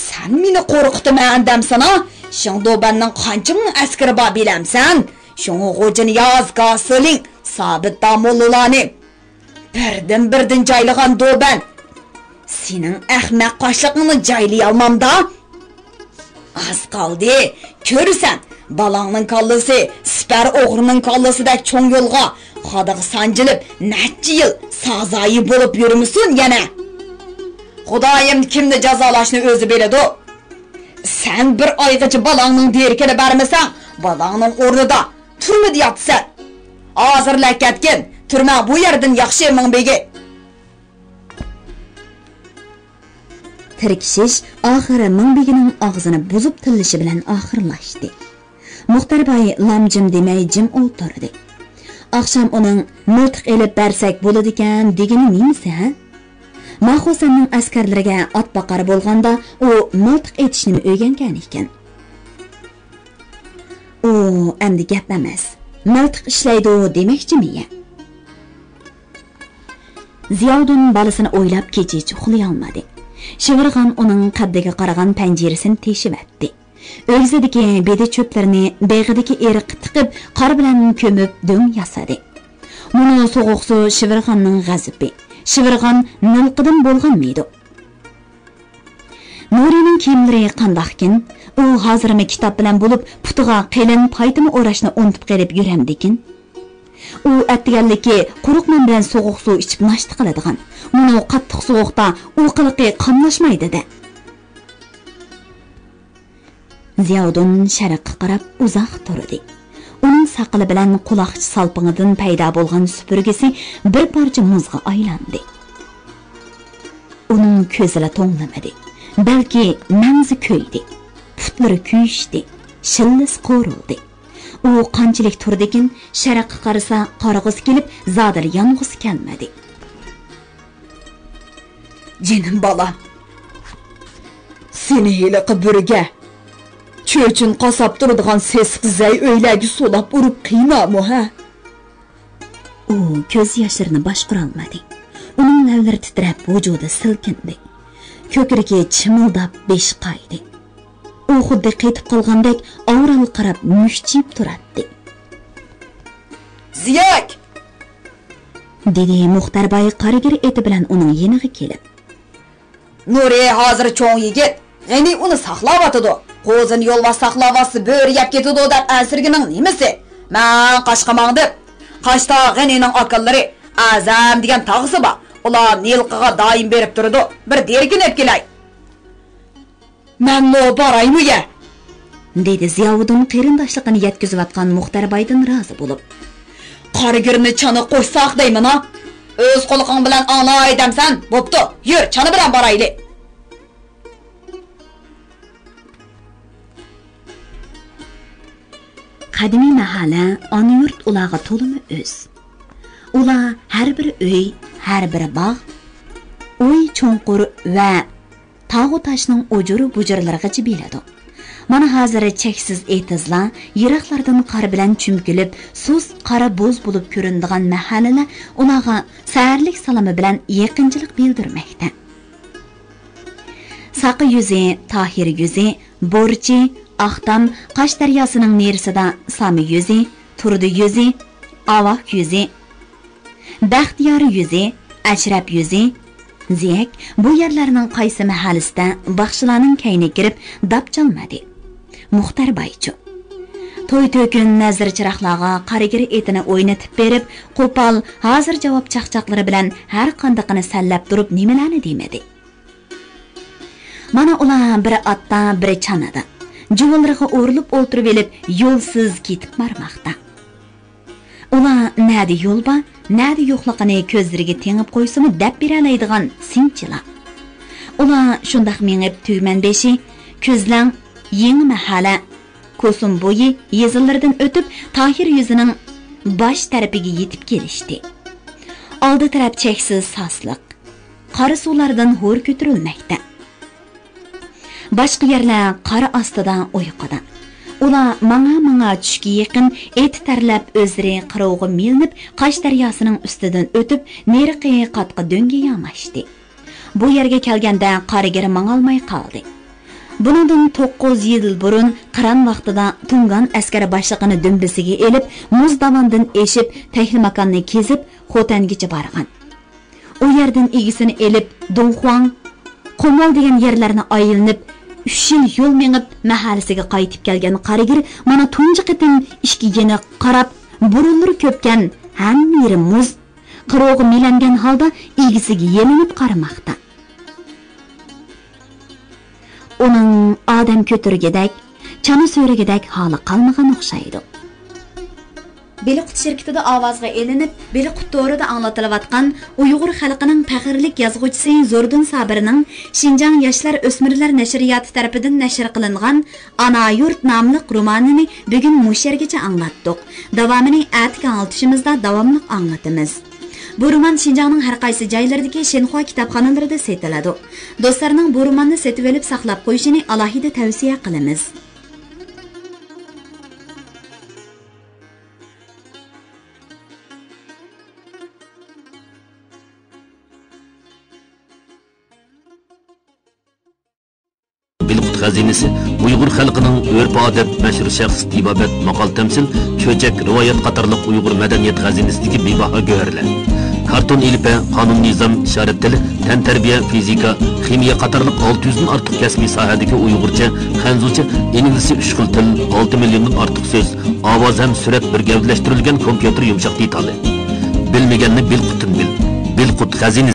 سەن مېنى قورقۇتىمەن دەمسەنا؟ شېڭدۇبەننىڭ قانچە مىڭ ئەسكىرى بار بىلەمسەن؟ شۇڭا غوجىنىياز، گاسىلىڭ، سابىت داموللىلارنى بىردىن-بىردىن جايلىغان دوبەن. سېنىڭ ئەخمەق قاشلىقىڭنى جايلىيالمامدا؟ ئاز قالدى، كۆرىسەن، بالاڭنىڭ كاللىسى سىپەر ئوغرىنىڭ كاللىسىدەك چوڭ يولغا، خادىغا سانجىلىپ، نەچچە يىل سازايى بولۇپ يۈرمىسۇن يەنە. خۇدايىم كىمنى جازالاشنى ئۆزى بىلىدۇ. سەن بىر ئايغىچە بالاڭنىڭ دېرىكىنى بەرمىسەڭ، بالاڭنىڭ ئورنىدا تۈرمىدە ياتىسەن. ھازىرلا كەتكىن، تۈرمەڭ بۇ يەردىن ياخشى، مىڭ بېگى. تىركىشىش ئاخىرى مىڭ بېگىنىڭ ئاغزىنى بۇزۇپ تىللىشى بىلەن ئاخىرلاشتى. مۇختەر باي لام-جىم دېمەي جىم ئولتۇردى. ئاخشام ئۇنىڭ مىلتىق ئېلىپ بەرسەك بولىدىكەن دېگىنى نېمىسى، ھە؟ ماخۇسەننىڭ ئەسكەرلىرىگە ئات باقار بولغاندا ئۇ مىلتىق ئېتىشنىمۇ ئۆگەنگەن ئىكەن. ئۇ ئەمدى گەپ ئەمەس، مىلتىق ئىشلەيدۇ دېمەكچىمۇ يە؟ زىياۋۇدۇن بالىسىنى ئويلاپ كېچىچە ئۇخلىيالمىدى. شىۋىرغان ئۇنىڭ قەددىگە قارىغان پەنجىرىسىنى تېشىۋەتتى. ئۆگزىدىكى بېدە چۆپلىرىنى بېغىدىكى ئېرىققا تىقىپ، قار بىلەن كۆمۈپ دۆڭ ياسىدى. مۇنۇ سوغۇق سۇ شىۋىرغاننىڭ غەزىپى. شىۋىرغان نىلقىدىن بولغانمىدۇ؟ نۇرىنىڭ كىيىملىرى قانداقكىن؟ ئۇ ھازىرمۇ كىتاب بىلەن بولۇپ، پۇتىغا قېلىن پايتىما ئوراشنى ئۇنتۇپ قېلىپ يۈرەمدىكىن؟ ئۇ ئەتىگەنلىكى قۇرۇق نان بىلەن سوغۇق سۇ ئىچىپ ناشتا قىلىدىغان. مۇنۇ قاتتىق سوغۇقتا ئۇ قىلىقى قاملاشمايدۇ-دە. زىياۋۇدۇن شەرققە قاراپ ئۇزاق تۇردى. ئۇنىڭ ساقىلى بىلەن قۇلاقچا سالپىڭىدىن پەيدا بولغان سۈپۈرگىسى بىر پارچە مۇزغا ئايلاندى. ئۇنىڭ كۆزىلا توڭلىمىدى. بەلكى مەڭزى كۆيدى. پۇتلىرى كۆيۈشتى. شىللىسى قورۇلدى. ئۇ قانچىلىك تۇردىكىن، شەرققە قارىسا قارىغۇسى كېلىپ، زادىلا يانغۇسى كەلمىدى. جېنىم بالام، سېنى ھېلىقى بۈرگە، چۆچۈن قاساپ تۇرىدىغان سېسىق زەي ئۆيلەرگە سولاپ ئۇرۇپ قىينامۇ، ھە؟ ئۇ كۆز ياشلىرىنى باشقۇرالمىدى. ئۇنىڭ لەۋلىرى تىترەپ، ۋۇجۇدى سىلكىندى. كۆكرىكى چىمىلداپ، بېشى قايدى. ئۇ خۇددى قېتىپ قالغاندەك ئاۋرالغا قاراپ مۈكچىيىپ تۇراتتى. زىياك! دېدى مۇختەر باي قارىگىر ئېتى بىلەن ئۇنىڭ يېنىغا كېلىپ. نۇرى ھازىر چوڭ يىگىت، غېنى ئۇنى ساقلاۋاتىدۇ. قوزىنى يولۋاس ساقلاۋاتسا بۆرە يەپ كېتىدۇ دەپ ئەنسىرىگىنىڭ نېمىسى؟ مەن قاشقا ماڭدىم. قاشتا غېنىنىڭ ئاكىلىرى ئەزەم دېگەن تاغىسى بار. ئۇلار نىلقىغا دائىم بېرىپ تۇرىدۇ. بىر دېرىكىنى ئېلىپ كېلەي. مەنمۇ بارايمۇ يە؟ دېدى زىياۋۇدۇن قېرىنداشلىقىنى يەتكۈزۈۋاتقان مۇختەر بايدىن رازى بولۇپ. قارىگىرنى چانا قوشساق دەيمەن ھا. ئۆز قۇلىقىڭ بىلەن ئاڭلاي دەمسەن؟ بوپتۇ، يۈر، چانا بىلەن بارايلى. قەدىمىي مەھەللە ئانا يۇرت ئۇلارغا تولىمۇ ئۆز. ئۇلار ھەر بىر ئۆي، ھەر بىر باغ، ئوي چوڭقۇر ۋە تاغۇ تاشنىڭ ئۇجۇر-بۇجۇرلىرىغىچە بىلىدۇ. مانا ھازىر چەكسىز ئېتىزلار يىراقلاردىن قار بىلەن چۈمكىلىپ، سۇس قارا بۇز بولۇپ كۆرۈنىدىغان مەھەللىلەر ئۇلارغا سەھەرلىك سالىمى بىلەن يېقىنچىلىق بىلدۈرمەكتە. ساقا يۈزى، تاھىر يۈزى، بورچى، ئاقتام، قاش دەرياسىنىڭ نېرىسىدا سامى يۈزى، تۇردى يۈزى، ئاۋاك يۈزى، بەختىيار يۈزى، ئەشرەپ يۈزى، زىيەك، بۇ يەرلەرنىڭ قايسى مەھەللىسىدە باخشىلارنىڭ كەينىگە كىرىپ داپ چالمىدى؟ مۇختەر بايچۇ. توي تۆكۈن نەزىر چىراغلارغا قارىگىر ئېتىنى ئوينىتىپ بېرىپ، قوپال، ھازىر جاۋاب چاقچاقلىرى بىلەن ھەر قاندىقىنى سەنلەپ تۇرۇپ نېمىلەرنى دېمىدى؟ مانا ئۇلار بىرى ئاتتا، بىرى چانىدا. جۇۋىلىرىغا ئورۇلۇپ ئولتۇرۇۋېلىپ يولسىز كېتىپ بارماقتا. ئۇلار نەدە يول بار، نەدە يوقلۇقىنى كۆزلىرىگە تېڭىپ قويسىمۇ دەپ بېرەلەيدىغان سىنچىلار. ئۇلار شۇنداق مېڭىپ تۈگمەنبېشى، كۆزلەڭ، يېڭى مەھەللە، كوسۇم بويى يېزىلىرىدىن ئۆتۈپ، تاھىر يۈزىنىڭ باش تەرىپىگە يېتىپ كېلىشتى. ئالدى تەرەپ چەكسىز ساسلىق. قارا سۇلاردىن ھور كۆتۈرۈلمەكتە. باشقا يەرلەر قار ئاستىدا ئۇيقۇدا. ئۇلار ماڭا-ماڭا چۈشكە يېقىن ئېتى تەرلەپ ئۆزلىرى قىروغا مىلىنىپ، قاش دەرياسىنىڭ ئۈستىدىن ئۆتۈپ، نېرىقى قاتقا دۆڭگە ياماشتى. بۇ يەرگە كەلگەندە قارىگىر ماڭالماي قالدى. بۇنىڭدىن توققۇز يىل بۇرۇن قىران ۋاقتىدا تۇڭگان ئەسكەر باشلىقىنى دۈمبىسىگە ئېلىپ، مۇز داۋاندىن ئېشىپ، تەكلىماكاننى كېزىپ، خوتەنگىچە بارغان. ئۇ يەردىن ئىگىسىنى ئېلىپ، دۇڭخۇاڭ، قۇمۇل دېگەن يەرلەرنى ئايلىنىپ، ئۈچ يىل يول مېڭىپ، مەھەللىسىگە قايتىپ كەلگەن قارىگىر مانا تۇنجى قېتىم ئىچكە يېنىق قاراپ، بۇرۇنلىرى كۆپكەن ھەممە يېرى مۇز، قىروغا مىلەنگەن ھالدا ئىگىسىگە يېلىنىپ قارىماقتا. ئۇنىڭ ئادەم كۆتۈرگۈدەك، چانا سۆرىگۈدەك ھالى قالمىغان ئوخشايدۇ. بېلىققۇت شىركىتىدە ئاۋازغا ئېلىنىپ، بېلىققۇت تورىدا ئاڭلىتىلىۋاتقان ئۇيغۇر خەلقىنىڭ پەخىرلىك يازغۇچىسى زوردۇن سابىرنىڭ شىنجاڭ ياشلار ئۆسمۈرلەر نەشرىياتى تەرىپىدىن نەشر قىلىنغان ئانا يۇرت ناملىق رومانىنى بۈگۈن مۇشۇ يەرگىچە ئاڭلاتتۇق. داۋامىنى ئەتىكى ئاڭلىتىشىمىزدا داۋاملىق ئاڭلىتىمىز. بۇ رومان شىنجاڭنىڭ ھەر قايسى جايلىرىدىكى شىنخۇا كىتابخانىلىرىدا سېتىلىدۇ. دوستلارنىڭ بۇ روماننى سېتىۋېلىپ ساقلاپ قويۇشىنى ئالاھىدە تەۋسىيە قىلىمىز. بېلىققۇت خەزىنىسى ئۇيغۇر خەلقىنىڭ ئۆرپ-ئادەت، مەشھۇر شەخس، تېبابەت، ماقال-تەمسىل، چۆچەك، رىۋايەت قاتارلىق ئۇيغۇر مەدەنىيەت خەزىنىسىدىكى بىباھا گۆھەرلەر. كارتون، ئېلىپبە، قانۇن-نىزام، ئىشارەت تىلى، تەنتەربىيە، فىزىكا، خىمىيە قاتارلىق ئالتە يۈزدىن ئارتۇق كەسپىي ساھەدىكى ئۇيغۇرچە، خەنزۇچە، ئىنگلىزچە ئۈچ خىل تىل، ئالتە مىليوندىن ئارتۇق سۆز، ئاۋاز ھەم سۈرەت بىر گەۋدىلەشتۈرۈلگەن كومپيۇتېر يۇمشاق دېتالى. بىلمىگەننى بىلقۇتتىن بىل. بىلقۇت خەزىنىسى.